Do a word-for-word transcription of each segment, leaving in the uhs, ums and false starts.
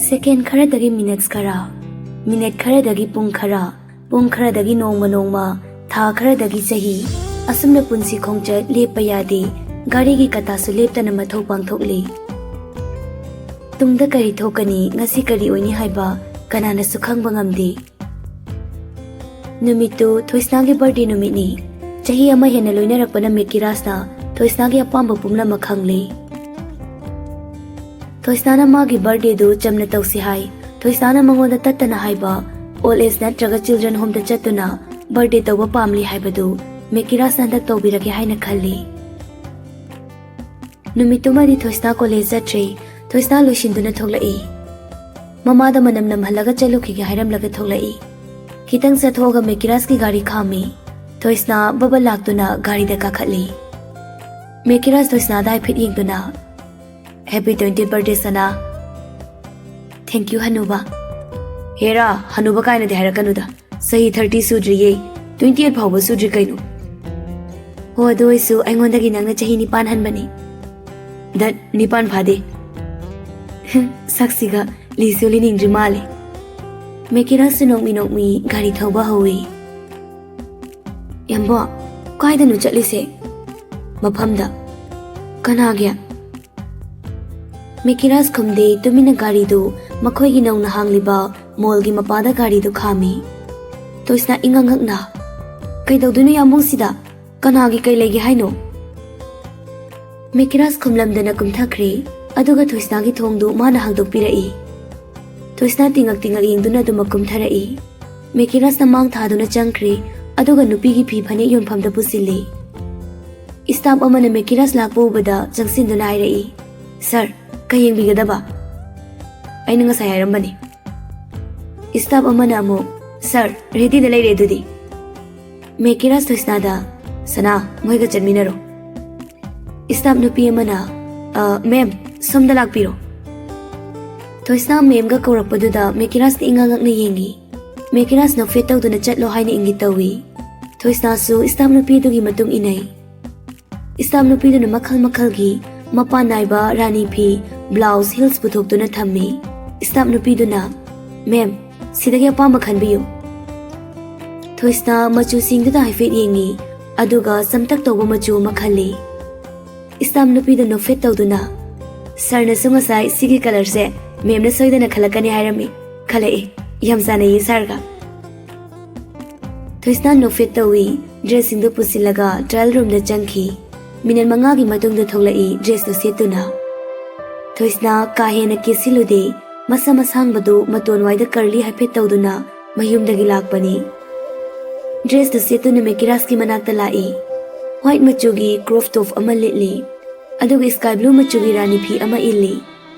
ꯁꯦꯀꯦꯟ ꯈꯔꯗꯒꯤ minutes ꯈꯔ, minute ꯈꯔꯗꯒꯤ ꯄꯨꯡ ꯈꯔ, ꯄꯨꯡ ꯈꯔꯗꯒꯤ ꯅꯣꯡꯃ ꯅꯣꯡꯃ, ꯊꯥ ꯈꯔꯗꯒꯤ ꯆꯍꯤ, ꯑꯁꯨꯝꯅ ꯄꯨꯟꯁꯤ ꯈꯣꯡꯆꯠ ꯂꯦꯞꯄ ꯌꯥꯗꯦ꯫ ꯒꯥꯔꯤꯒꯤ ꯀꯇꯥꯁꯨ ꯂꯦꯞꯇꯅ ꯃꯊꯧ ꯄꯥꯡꯊꯣꯛꯂꯤ꯫ ꯇꯨꯡꯗ ꯀꯔꯤ ꯊꯣꯛꯀꯅꯤ, ꯉꯁꯤ ꯀꯔꯤ ꯑꯣꯏꯅꯤ ꯍꯥꯏꯕ ꯀꯅꯥꯅꯁꯨ ꯈꯪꯕ ꯉꯝꯗꯦ꯫ ꯅꯨꯃꯤꯠꯇꯨ ꯊꯣꯏꯁꯅꯥꯒꯤ ꯕꯥꯔꯗꯦ ꯅꯨꯃꯤꯠꯅꯤ꯫ ꯆꯍꯤ ꯑꯃ ꯍꯦꯟꯅ ꯂꯣꯏꯅꯔꯛꯄꯅ ꯃꯦꯀꯤꯔꯥꯁꯅ ꯊꯣꯏꯁꯅꯥꯒꯤ ꯑꯄꯥꯝꯕ ꯄꯨꯝꯅꯃꯛ ꯈꯪꯂꯦ꯫ ꯊꯣꯏꯁꯅꯥꯅ ꯃꯥꯒꯤ ꯕꯥꯔꯗꯦꯗꯨ ꯆꯝꯅ ꯇꯧꯁꯤ ꯍꯥꯏ꯫ ꯊꯣꯏꯁꯅꯥꯅ ꯃꯉꯣꯟꯗ ꯇꯠꯇꯅ ꯍꯥꯏꯕ, ꯑꯣꯜ ꯑꯦꯖ ꯅꯠꯇ꯭ꯔꯒ ꯆꯤꯜꯗ꯭ꯔꯦꯟ ꯍꯣꯝꯗ ꯆꯠꯇꯨꯅ ꯕꯥꯔꯗꯦ ꯇꯧꯕ ꯄꯥꯝꯂꯤ ꯍꯥꯏꯕꯗꯨ ꯃꯦꯀꯤꯔꯥꯁꯅ ꯍꯟꯗꯛ ꯇꯧꯕꯤꯔꯒꯦ ꯍꯥꯏꯅ ꯈꯜꯂꯤ꯫ ꯅꯨꯃꯤꯠꯇꯨꯃꯗꯤ ꯊꯣꯏꯁꯅꯥ ꯀꯣꯂꯦꯖ ꯆꯠꯇ꯭ꯔꯦ꯫ ꯊꯣꯏꯁꯅꯥ ꯂꯣꯏꯁꯤꯟꯗꯨꯅ ꯊꯣꯛꯂꯛꯏ꯫ ꯃꯃꯥꯗ ꯃꯅꯝ ꯅꯝꯍꯜꯂꯒ ꯆꯠꯂꯨꯈꯤꯒꯦ ꯍꯥꯏꯔꯝꯂꯒ ꯊꯣꯛꯂꯛꯏ꯫ ꯈꯤꯇꯪ ꯆꯠꯊꯣꯛꯑꯒ ꯃꯦꯀꯤꯔꯥꯁꯀꯤ ꯒꯥꯔꯤ ꯈꯥꯝꯃꯤ꯫ ꯊꯣꯏꯁꯅꯥ ꯕꯕ ꯂꯥꯛꯇꯨꯅ ꯒꯥꯔꯤꯗ ꯀꯥꯈꯠꯂꯤ꯫ ꯃꯦꯀꯤꯔꯥꯁ ꯊꯣꯏꯁꯅꯥꯗ ꯍꯥꯏꯐꯦꯠ ꯌꯦꯡꯗꯨꯅ, "Happy twenty birthday, ꯁꯅꯥ꯫ Thank you, ꯍꯅꯨꯕ꯫ ꯍꯦꯔꯥ, ꯍꯅꯨꯕ ꯀꯥꯏꯅꯗꯤ ꯍꯥꯏꯔꯛꯀꯅꯨꯗ꯫ ꯆꯍꯤ ꯊꯥꯔꯇꯤ ꯁꯨꯗ꯭ꯔꯤꯌꯦ꯫ ꯇ꯭ꯋꯦꯟꯇꯤ ꯑꯩꯠ ꯐꯥꯎꯕ ꯁꯨꯗ꯭ꯔꯤ ꯀꯩꯅꯣ?" "ꯍꯣ, ꯑꯗꯨ ꯑꯣꯏꯁꯨ ꯑꯩꯉꯣꯟꯗꯒꯤ ꯅꯪꯅ ꯆꯍꯤ ꯅꯤꯄꯥꯟ ꯍꯟꯕꯅꯤ꯫" "ꯗꯠ, ꯅꯤꯄꯥꯟ ꯐꯥꯗꯦ꯫" ꯁꯛꯁꯤꯒ ꯂꯤꯁꯨ ꯂꯤꯅꯤꯡꯗ꯭ꯔꯤ ꯃꯥꯜꯂꯦ꯫ ꯃꯦꯀꯤꯔꯥꯁꯁꯨ ꯅꯣꯛꯃꯤ ꯅꯣꯛꯃꯤ ꯒꯥꯔꯤ ꯊꯧꯕ ꯍꯧꯏ꯫ "ꯌꯥꯝꯕꯣ, ꯀꯥꯏꯗꯅꯣ ꯆꯠꯂꯤꯁꯦ?" "ꯃꯐꯝꯗ꯫" "ꯀꯅꯥꯒꯤ?" ꯃꯦꯀꯤꯔꯥꯁ ꯈꯨꯝꯗꯦ, ꯇꯨꯃꯤꯟꯅ ꯒꯥꯔꯤꯗꯨ ꯃꯈꯣꯏꯒꯤ ꯅꯧꯅ ꯍꯥꯡꯂꯤꯕ ꯃꯣꯜꯒꯤ ꯃꯄꯥꯗ ꯒꯥꯔꯤꯗꯨ ꯈꯥꯝꯃꯤ꯫ ꯊꯣꯏꯁꯅꯥ ꯏꯉꯛ ꯉꯛꯅ, "ꯀꯩꯗꯧꯗꯣꯏꯅꯣ ꯌꯥꯝꯕꯨꯡꯁꯤꯗ? ꯀꯅꯥꯒꯤ ꯀꯩ ꯂꯩꯒꯦ ꯍꯥꯏꯅꯣ?" ꯃꯦꯀꯤꯔꯥꯁ ꯈꯨꯝꯂꯝꯗꯅ ꯀꯨꯝꯊꯈ꯭ꯔꯦ, ꯑꯗꯨꯒ ꯊꯣꯏꯁꯅꯥꯒꯤ ꯊꯣꯡꯗꯨ ꯃꯥꯅ ꯍꯥꯡꯗꯣꯛꯄꯤꯔꯛꯏ꯫ ꯊꯣꯏꯁꯅꯥ ꯇꯤꯡꯉꯛ ꯇꯤꯡꯉꯛ ꯌꯦꯡꯗꯨꯅ ꯑꯗꯨꯃꯛ ꯀꯨꯝꯊꯔꯛꯏ꯫ ꯃꯦꯀꯤꯔꯥꯁꯅ ꯃꯥꯡ ꯊꯥꯗꯨꯅ ꯆꯪꯈ꯭ꯔꯦ, ꯑꯗꯨꯒ ꯅꯨꯄꯤꯒꯤ ꯐꯤ ꯐꯅꯦꯛ ꯌꯣꯟꯐꯝꯗ ꯄꯨꯁꯤꯜꯂꯤ꯫ ꯁ꯭ꯇꯥꯐ ꯑꯃꯅ ꯃꯦꯀꯤꯔꯥꯁ ꯂꯥꯛꯄ ꯎꯕꯗ ꯆꯪꯁꯤꯟꯗꯨꯅ ꯍꯥꯏꯔꯛꯏ, "ꯁꯥꯔ, ꯀꯩ ꯌꯦꯡꯕꯤꯒꯗꯕ?" "ꯑꯩꯅ ꯉꯁꯥꯏ ꯍꯥꯏꯔꯝꯕꯅꯤ꯫" ꯁ꯭ꯇꯥꯐ ꯑꯃꯅ ꯑꯃꯨꯛ, "ꯁꯥꯔ, ꯔꯦꯗꯤꯗ ꯂꯩꯔꯦ ꯑꯗꯨꯗꯤ꯫" ꯃꯦꯀꯤꯔꯥꯁ ꯊꯣꯏꯁꯅꯥꯗ, "ꯁꯅꯥ, ꯃꯣꯏꯒ ꯆꯠꯃꯤꯟꯅꯔꯣ꯫" ꯁ꯭ꯇꯥꯐ ꯅꯨꯄꯤ ꯑꯃꯅ, "ꯑ, ꯃꯦꯝ, ꯁꯣꯝꯗ ꯂꯥꯛꯄꯤꯔꯣ꯫" ꯊꯣꯏꯁꯅꯥ ꯃꯦꯝꯒ ꯀꯧꯔꯛꯄꯗꯨꯗ ꯃꯦꯀꯤꯔꯥꯁꯅ ꯏꯉꯛ ꯉꯛꯅ ꯌꯦꯡꯉꯤ꯫ ꯃꯦꯀꯤꯔꯥꯁꯅ ꯐꯦꯠ ꯇꯧꯗꯨꯅ ꯆꯠꯂꯣ ꯍꯥꯏꯅ ꯏꯪꯒꯤꯠ ꯇꯧꯏ꯫ ꯊꯣꯏꯁꯅꯥꯁꯨ ꯁ꯭ꯇꯥꯐ ꯅꯨꯄꯤꯗꯨꯒꯤ ꯃꯇꯨꯡ ꯏꯟꯅꯩ꯫ ꯁ꯭ꯇꯥꯐ ꯅꯨꯄꯤꯗꯨꯅ ꯃꯈꯜ ꯃꯈꯜꯒꯤ ꯃꯄꯥꯟ ꯅꯥꯏꯕ ꯔꯥꯅꯤ ꯐꯤ, ꯕ꯭ꯂꯥꯎꯁ, ꯍꯤꯜꯁ ꯄꯨꯊꯣꯛꯇꯨꯅ ꯊꯝꯃꯤ꯫ ꯁ꯭ꯇꯥꯐ ꯅꯨꯄꯤꯗꯨꯅ, "ꯃꯦꯝ, ꯁꯤꯗꯒꯤ ꯑꯄꯥꯝꯕ ꯈꯟꯕꯤꯌꯨ"꯫ ꯊꯣꯏꯁꯅꯥ ꯃꯆꯨꯁꯤꯡꯗꯨꯗ ꯍꯥꯏꯐꯦꯠ ꯌꯦꯡꯉꯤ, ꯑꯗꯨꯒ ꯆꯝꯇꯛ ꯇꯧꯕ ꯃꯆꯨ ꯑꯃ ꯈꯜꯂꯤ꯫ ꯁ꯭ꯇꯥꯐ ꯅꯨꯄꯤꯗꯨ ꯅꯣꯛꯐꯦꯠ ꯇꯧꯗꯨꯅ, "ꯁꯥꯔꯅꯁꯨ ꯉꯁꯥꯏ ꯁꯤꯒꯤ ꯀꯂꯔꯁꯦ ꯃꯦꯝꯅ ꯁꯣꯏꯗꯅ ꯈꯜꯂꯛꯀꯅꯤ ꯍꯥꯏꯔꯝꯃꯤ꯫ ꯈꯜꯂꯛꯑꯦ꯫ ꯌꯥꯝ ꯆꯥꯟꯅꯩꯌꯦ ꯁꯥꯔꯒ"꯫ ꯊꯣꯏꯁꯅꯥ ꯅꯣꯛꯐꯦꯠ ꯇꯧꯏ꯫ ꯗ꯭ꯔꯦꯁꯁꯤꯡꯗꯨ ꯄꯨꯁꯤꯜꯂꯒ ꯇ꯭ꯔꯥꯌꯦꯜ ꯔꯨꯝꯗ ꯆꯪꯈꯤ꯫ ꯃꯤꯅꯠ ꯃꯉꯥꯒꯤ ꯃꯇꯨꯡꯗ ꯊꯣꯛꯂꯛꯏ ꯗ꯭ꯔꯦꯁꯇꯨ ꯁꯦꯠꯇꯨꯅ꯫ ꯊꯣꯏꯁꯅꯥ ꯀꯥ ꯍꯦꯟꯅ ꯀꯦꯁꯤꯜꯂꯨꯗꯦ꯫ ꯃꯁꯝ ꯑꯁꯥꯡꯕꯗꯨ ꯃꯇꯣꯟ ꯋꯥꯏꯗ ꯀꯔꯂꯤ ꯍꯥꯏꯐꯦꯠ ꯇꯧꯗꯨꯅ ꯃꯌꯨꯝꯗꯒꯤ ꯂꯥꯛꯄꯅꯤ꯫ ꯗ꯭ꯔꯦꯁꯇꯨ ꯁꯦꯠꯇꯨꯅ ꯃꯦꯀꯤꯔꯥꯁꯀꯤ ꯃꯅꯥꯛꯇ ꯂꯥꯛꯏ꯫ ꯋꯥꯏꯠ ꯃꯆꯨꯒꯤ ꯀ꯭ꯔꯣꯞ ꯇꯣꯞ ꯑꯃ ꯂꯤꯠꯂꯤ, ꯑꯗꯨꯒ ꯁ꯭ꯀꯥꯏ ꯕ꯭ꯂꯨ ꯃꯆꯨꯒꯤ ꯔꯥꯅꯤ ꯐꯤ ꯑꯃ ꯏꯜꯂꯤ꯫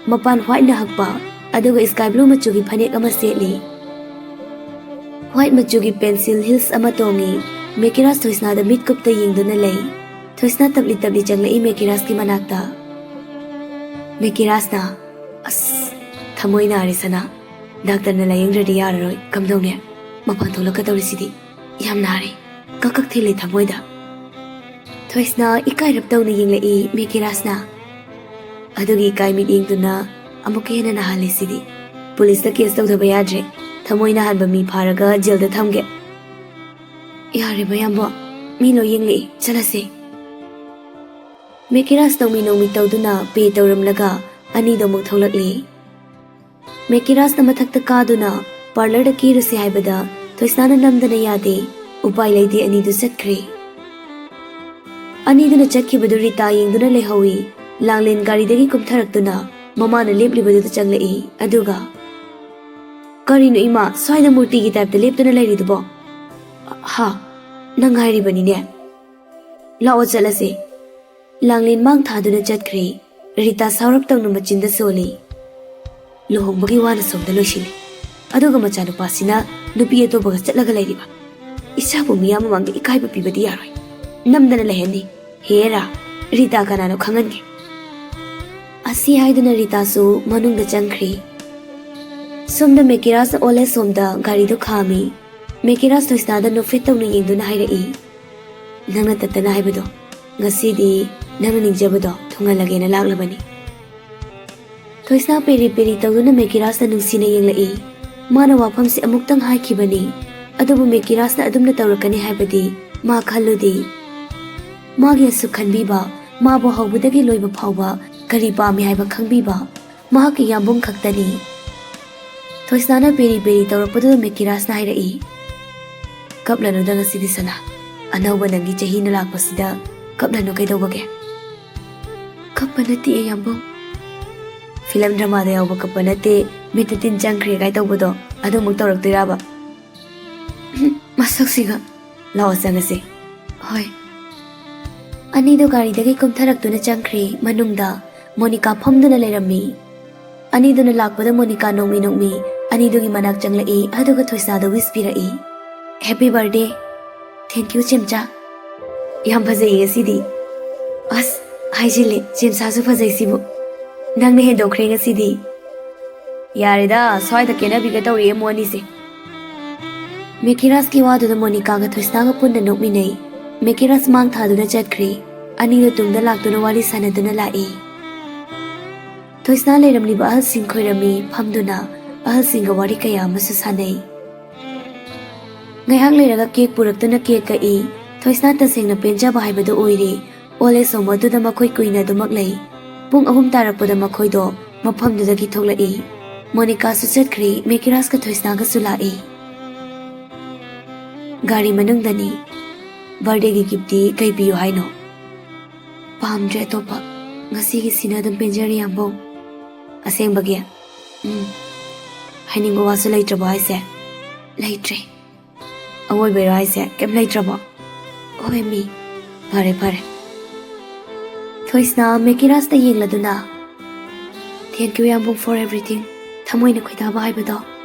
ꯃꯄꯥꯟ ꯋꯥꯏꯠꯅ ꯍꯛꯄ, ꯑꯗꯨꯒ ꯁ꯭ꯀꯥꯏ ꯕ꯭ꯂꯨ ꯃꯆꯨꯒꯤ ꯐꯅꯦꯛ ꯑꯃ ꯁꯦꯠꯂꯤ꯫ ꯋꯥꯏꯠ ꯃꯆꯨꯒꯤ ꯄꯦꯟꯁꯤꯜ ꯍꯤꯜꯁ ꯑꯃ ꯇꯣꯡꯉꯤ꯫ ꯃꯦꯀꯤꯔꯥꯁ ꯊꯣꯏꯁꯅꯥꯗ ꯃꯤꯠ ꯀꯨꯞꯇ ꯌꯦꯡꯗꯨꯅ ꯂꯩ꯫ ꯊꯣꯏꯁꯅꯥ ꯇꯞꯂꯤ ꯇꯞꯂꯤ ꯆꯪꯂꯛꯏ ꯃꯦꯀꯤꯔꯥꯁꯀꯤ ꯃꯅꯥꯛꯇ꯫ ꯃꯦꯀꯤꯔꯥꯁꯅ, "ꯑꯁ, ꯊꯃꯣꯏ ꯅꯥꯔꯦ ꯁꯅꯥ꯫ ꯗꯥꯛꯇꯔꯅ ꯂꯥꯌꯦꯡꯗ꯭ꯔꯗꯤ ꯌꯥꯔꯔꯣꯏ꯫ ꯀꯝꯗꯧꯅꯤ? ꯃꯄꯥꯟ ꯊꯣꯛꯂꯛꯀꯗꯧꯔꯤꯁꯤꯗꯤ꯫ ꯌꯥꯝ ꯅꯥꯔꯦ"꯫ ꯀꯛ ꯀꯛ ꯊꯤꯜꯂꯤ ꯊꯃꯣꯏꯗ꯫ ꯊꯣꯏꯁꯅꯥ ꯏꯀꯥꯏꯔꯞ ꯇꯧꯅ ꯌꯦꯡꯂꯛꯏ ꯃꯦꯀꯤꯔꯥꯁꯅ꯫ ꯑꯗꯨꯒꯤ ꯏꯀꯥꯏ ꯃꯤꯠꯌꯦꯡꯗꯨꯅ ꯑꯃꯨꯛꯀ ꯍꯦꯟꯅ ꯅꯥꯍꯜꯂꯤ ꯁꯤꯗꯤ꯫ ꯄꯨꯂꯤꯁꯇ ꯀꯦꯁ ꯇꯧꯗꯕ ꯌꯥꯗ꯭ꯔꯦ꯫ ꯊꯃꯣꯏ ꯅꯥꯍꯟꯕ ꯃꯤ ꯐꯥꯔꯒ ꯖꯦꯜꯗ ꯊꯝꯒꯦ꯫ ꯌꯥꯔꯦ ꯃꯌꯥꯝꯕꯣ, ꯃꯤ ꯂꯣꯏ ꯌꯦꯡꯂꯛꯏ, ꯆꯠꯂꯁꯦ꯫ ꯃꯦꯀꯤꯔꯥꯁ ꯅꯧꯃꯤ ꯅꯧꯃꯤ ꯇꯧꯗꯨꯅ ꯄꯦ ꯇꯧꯔꯝꯂꯒ ꯑꯅꯤꯗꯣ ꯑꯃꯨꯛ ꯊꯣꯛꯂꯛꯂꯤ꯫ ꯃꯦꯀꯤꯔꯥꯁꯅ ꯃꯊꯛꯇ ꯀꯥꯗꯨꯅ ꯄꯥꯔꯂꯔꯗ ꯀꯦꯔꯨꯁꯦ ꯍꯥꯏꯕꯗ ꯊꯣꯏꯁꯅꯥꯅ ꯅꯝꯗꯅ ꯌꯥꯗꯦ꯫ ꯎꯄꯥꯏ ꯂꯩꯇꯦ, ꯑꯅꯤꯗꯨ ꯆꯠꯈ꯭ꯔꯦ꯫ ꯑꯅꯤꯗꯨꯅ ꯆꯠꯈꯤꯕꯗꯨ ꯔꯤꯇꯥ ꯌꯦꯡꯗꯨꯅ ꯂꯩꯍꯧꯏ꯫ ꯂꯥꯡꯂꯦꯟ ꯒꯥꯔꯤꯗꯒꯤ ꯀꯨꯝꯊꯔꯛꯇꯨꯅ ꯃꯃꯥꯅ ꯂꯦꯞꯂꯤꯕꯗꯨꯗ ꯆꯪꯂꯛꯏ, ꯑꯗꯨꯒ, "ꯀꯔꯤꯅꯣ ꯏꯃꯥ, ꯁ꯭ꯋꯥꯏꯗ ꯃꯨꯔꯇꯤꯒꯤ ꯇꯥꯏꯞꯇ ꯂꯦꯞꯇꯨꯅ ꯂꯩꯔꯤꯗꯨꯕꯣ?" "ꯍꯥ, ꯅꯪ ꯍꯥꯏꯔꯤꯕꯅꯤꯅꯦ꯫ ꯂꯥꯛꯑꯣ ꯆꯠꯂꯁꯦ"꯫ ꯂꯥꯡꯂꯦꯟ ꯃꯥꯡ ꯊꯥꯗꯨꯅ ꯆꯠꯈ꯭ꯔꯦ꯫ ꯔꯤꯇꯥ ꯁꯥꯎꯔꯞ ꯇꯧꯅ ꯃꯆꯤꯟꯗ ꯁꯣꯜꯂꯤ꯫ "ꯂꯨꯍꯣꯡꯕꯒꯤ ꯋꯥꯅ ꯁꯣꯝꯗ ꯂꯣꯏꯁꯤꯜꯂꯤ, ꯑꯗꯨꯒ ꯃꯆꯥꯅꯨꯄꯥꯁꯤꯅ ꯅꯨꯄꯤ ꯑꯇꯣꯞꯄꯒ ꯆꯠꯂꯒ ꯂꯩꯔꯤꯕ꯫ ꯏꯆꯥꯕꯨ ꯃꯤꯌꯥꯝ ꯃꯃꯥꯡꯗ ꯏꯀꯥꯏꯕ ꯄꯤꯕꯗꯤ ꯌꯥꯔꯣꯏ꯫ ꯅꯝꯗꯅ ꯂꯩꯍꯟꯅꯤ꯫ ꯍꯦꯔꯥ, ꯔꯤꯇꯥ ꯀꯅꯥꯅꯣ ꯈꯪꯍꯟꯒꯦ"꯫ ꯑꯁꯤ ꯍꯥꯏꯗꯨꯅ ꯔꯤꯇꯥꯁꯨ ꯃꯅꯨꯡꯗ ꯆꯪꯈ꯭ꯔꯦ꯫ ꯁꯣꯝꯗ ꯃꯦꯀꯤꯔꯥꯁꯅ ꯑꯣꯜ ꯑꯦꯖ ꯍꯣꯝꯗ ꯒꯥꯔꯤꯗꯨ ꯈꯥꯝꯃꯤ꯫ ꯃꯦꯀꯤꯔꯥꯁ ꯊꯣꯏꯁꯅꯥꯗ ꯅꯣꯛꯐꯦꯠ ꯇꯧꯅ ꯌꯦꯡꯗꯨꯅ ꯍꯥꯏꯔꯛꯏ, "ꯅꯪꯅ ꯇꯠꯇꯅ ꯍꯥꯏꯕꯗꯣ, ꯉꯁꯤꯗꯤ ꯅꯪꯅ ꯅꯤꯡꯖꯕꯗꯣ ꯊꯨꯡꯍꯜꯂꯒꯦꯅ ꯂꯥꯛꯂꯕꯅꯤ"꯫ ꯊꯣꯏꯁꯅꯥ ꯄꯦꯔꯤ ꯄꯦꯔꯤ ꯇꯧꯗꯨꯅ ꯃꯦꯀꯤꯔꯥꯖꯇ ꯅꯨꯡꯁꯤꯅ ꯌꯦꯡꯂꯛꯏ꯫ ꯃꯥꯅ ꯋꯥꯐꯝꯁꯦ ꯑꯃꯨꯛꯇꯪ ꯍꯥꯏꯈꯤꯕꯅꯤ, ꯑꯗꯨꯕꯨ ꯃꯦꯀꯤꯔꯥꯖꯅ ꯑꯗꯨꯝꯅ ꯇꯧꯔꯛꯀꯅꯤ ꯍꯥꯏꯕꯗꯤ ꯃꯥ ꯈꯜꯂꯨꯗꯦ꯫ ꯃꯥꯒꯤ ꯑꯁꯨꯛ ꯈꯟꯕꯤꯕ, ꯃꯥꯕꯨ ꯍꯧꯕꯗꯒꯤ ꯂꯣꯏꯕ ꯐꯥꯎꯕ ꯀꯔꯤ ꯄꯥꯝꯃꯤ ꯍꯥꯏꯕ ꯈꯪꯕꯤꯕ ꯃꯍꯥꯛꯀꯤ ꯌꯥꯝꯕꯨꯡ ꯈꯛꯇꯅꯤ꯫ ꯊꯣꯏꯁꯅꯥꯅ ꯄꯦꯔꯤ ꯄꯦꯔꯤ ꯇꯧꯔꯛꯄꯗꯨꯗ ꯃꯦꯀꯤꯔꯥꯖꯅ ꯍꯥꯏꯔꯛꯏ, "ꯀꯞꯂꯅꯨꯗ ꯉꯁꯤꯗꯤ ꯁꯅꯥ, ꯑꯅꯧꯕ ꯅꯪꯒꯤ ꯆꯍꯤꯅ ꯂꯥꯛꯄꯁꯤꯗ ꯀꯞꯂꯅꯨ ꯀꯩꯗꯧꯕꯒꯦ?" "ꯀꯞꯄ ꯅꯠꯇꯦ ꯌꯥꯝꯕꯨꯡ꯫ ꯐꯤꯂꯝ ꯗ꯭ꯔꯃꯥꯗ ꯌꯥꯎꯕ ꯀꯞꯄ ꯅꯠꯇꯦ, ꯃꯤꯠꯇ ꯇꯤꯟ ꯆꯪꯈ꯭ꯔꯦ ꯀꯥꯏ ꯇꯧꯕꯗꯣ ꯑꯗꯨꯃꯨꯛ ꯇꯧꯔꯛꯇꯣꯏꯔꯕ?" ꯃꯁꯛꯁꯤꯒ꯫ "ꯂꯥꯛꯑꯣ ꯆꯪꯉꯁꯦ꯫" "ꯍꯣꯏ꯫" ꯑꯅꯤꯗꯣ ꯒꯥꯔꯤꯗꯒꯤ ꯀꯨꯝꯊꯔꯛꯇꯨꯅ ꯆꯪꯈ꯭ꯔꯦ꯫ ꯃꯅꯨꯡꯗ ꯃꯣꯅꯤꯀꯥ ꯐꯝꯗꯨꯅ ꯂꯩꯔꯝꯃꯤ꯫ ꯑꯅꯤꯗꯨꯅ ꯂꯥꯛꯄꯗ ꯃꯣꯅꯤꯀꯥ ꯅꯣꯡꯃꯤ ꯅꯣꯡꯃꯤ ꯑꯅꯤꯗꯨꯒꯤ ꯃꯅꯥꯛ ꯆꯪꯂꯛꯏ, ꯑꯗꯨꯒ ꯊꯣꯏꯁꯅꯥꯗ ꯋꯤꯁ ꯄꯤꯔꯛꯏ꯫ "ꯍꯦꯄꯤ ꯕꯥꯔꯗꯦ꯫" "ꯊꯦꯡꯀ꯭ꯌꯨ ꯆꯦꯝꯆꯥ꯫ ꯌꯥꯝ ꯐꯖꯩꯌꯦ ꯉꯁꯤꯗꯤ꯫" "ꯑꯁ, ꯍꯥꯏꯖꯤꯜꯂꯦ, ꯆꯦꯝꯆꯥꯁꯨ ꯐꯖꯩ ꯁꯤꯕꯨ꯫ ꯅꯪꯅ ꯍꯦꯟꯗꯣꯛꯈ꯭ꯔꯦ ꯉꯁꯤꯗꯤ꯫" "ꯌꯥꯔꯦꯗ, ꯁ꯭ꯋꯥꯏꯗ ꯀꯦꯅꯕꯤꯒ ꯇꯧꯔꯤꯌꯦ ꯃꯣ ꯑꯅꯤꯁꯦ꯫" ꯃꯦꯀꯤꯔꯥꯖꯀꯤ ꯋꯥꯗꯨꯗ ꯃꯣꯅꯤꯀꯥꯒ ꯊꯣꯏꯁꯅꯥꯒ ꯄꯨꯟꯅ ꯅꯣꯛꯃꯤꯟꯅꯩ꯫ ꯃꯦꯀꯤꯔꯥꯖ ꯃꯥꯡ ꯊꯥꯗꯨꯅ ꯆꯠꯈ꯭ꯔꯦ꯫ ꯑꯅꯤꯗꯨ ꯇꯨꯡꯗ ꯂꯥꯛꯇꯨꯅ ꯋꯥꯔꯤ ꯁꯥꯟꯅꯗꯨꯅ ꯂꯥꯛꯏ꯫ ꯊꯣꯏꯁꯅꯥ ꯂꯩꯔꯝꯂꯤꯕ ꯑꯍꯜꯁꯤꯡ ꯈꯣꯏꯔꯝꯃꯤ, ꯐꯝꯗꯨꯅ ꯑꯍꯜꯁꯤꯡꯒ ꯋꯥꯔꯤ ꯀꯌꯥ ꯑꯃꯁꯨ ꯁꯥꯟꯅꯩ꯫ ꯉꯥꯏꯍꯥꯛ ꯂꯩꯔꯒ ꯀꯦꯛ ꯄꯨꯔꯛꯇꯨꯅ ꯀꯦꯛ ꯀꯛꯏ꯫ ꯊꯣꯏꯁꯅꯥ ꯇꯁꯦꯡꯅ ꯄꯦꯟꯖꯕ ꯍꯥꯏꯕꯗꯨ ꯑꯣꯏꯔꯦ꯫ ꯑꯣꯜ ꯑꯦꯖ ꯍꯣꯝ ꯑꯗꯨꯗ ꯃꯈꯣꯏ ꯀꯨꯏꯅ ꯑꯗꯨꯃꯛ ꯂꯩ꯫ ꯄꯨꯡ ꯑꯍꯨꯝ ꯇꯥꯔꯛꯄꯗ ꯃꯈꯣꯏꯗꯣ ꯃꯐꯝꯗꯨꯗꯒꯤ ꯊꯣꯛꯂꯛꯏ꯫ ꯃꯣꯅꯤꯀꯥꯁꯨ ꯆꯠꯈ꯭ꯔꯦ, ꯃꯦꯀꯤꯔꯥꯖꯀ ꯊꯣꯏꯁꯅꯥꯒꯁꯨ ꯂꯥꯛꯏ꯫ ꯒꯥꯔꯤ ꯃꯅꯨꯡꯗꯅꯤ꯫ "ꯕꯥꯔꯗꯦꯒꯤ ꯒꯤꯐꯇꯤ ꯀꯩ ꯄꯤꯌꯨ ꯍꯥꯏꯅꯣ?" "ꯄꯥꯝꯗ꯭ꯔꯦ ꯑꯇꯣꯞꯄ꯫ ꯉꯁꯤꯒꯤ ꯁꯤꯅ ꯑꯗꯨꯝ ꯄꯦꯟꯖꯔꯦ ꯌꯥꯝꯕꯨꯡ꯫" "ꯑꯁꯦꯡꯕꯒꯤ?" "ꯎꯝ꯫ ꯍꯥꯏꯅꯤꯡꯕ ꯋꯥꯁꯨ ꯂꯩꯇ꯭ꯔꯕꯣ ꯍꯥꯏꯁꯦ?" "ꯂꯩꯇ꯭ꯔꯦ꯫" "ꯑꯋꯣꯏꯕꯩꯔꯣ ꯍꯥꯏꯁꯦ? ꯀꯩꯝ ꯂꯩꯇ꯭ꯔꯕꯣ?" "ꯍꯣꯏ ꯃꯤ꯫" "ꯐꯔꯦ, ꯐꯔꯦ꯫" ꯊꯣꯏꯁꯅꯥ ꯃꯦꯀꯤꯔꯥꯖꯇ ꯌꯦꯡꯂꯗꯨꯅ, "Thank you ꯌꯥꯝꯕꯨꯡ for everything꯫ ꯊꯃꯣꯏꯅ ꯈꯣꯏꯗꯥꯕ ꯍꯥꯏꯕꯗꯣ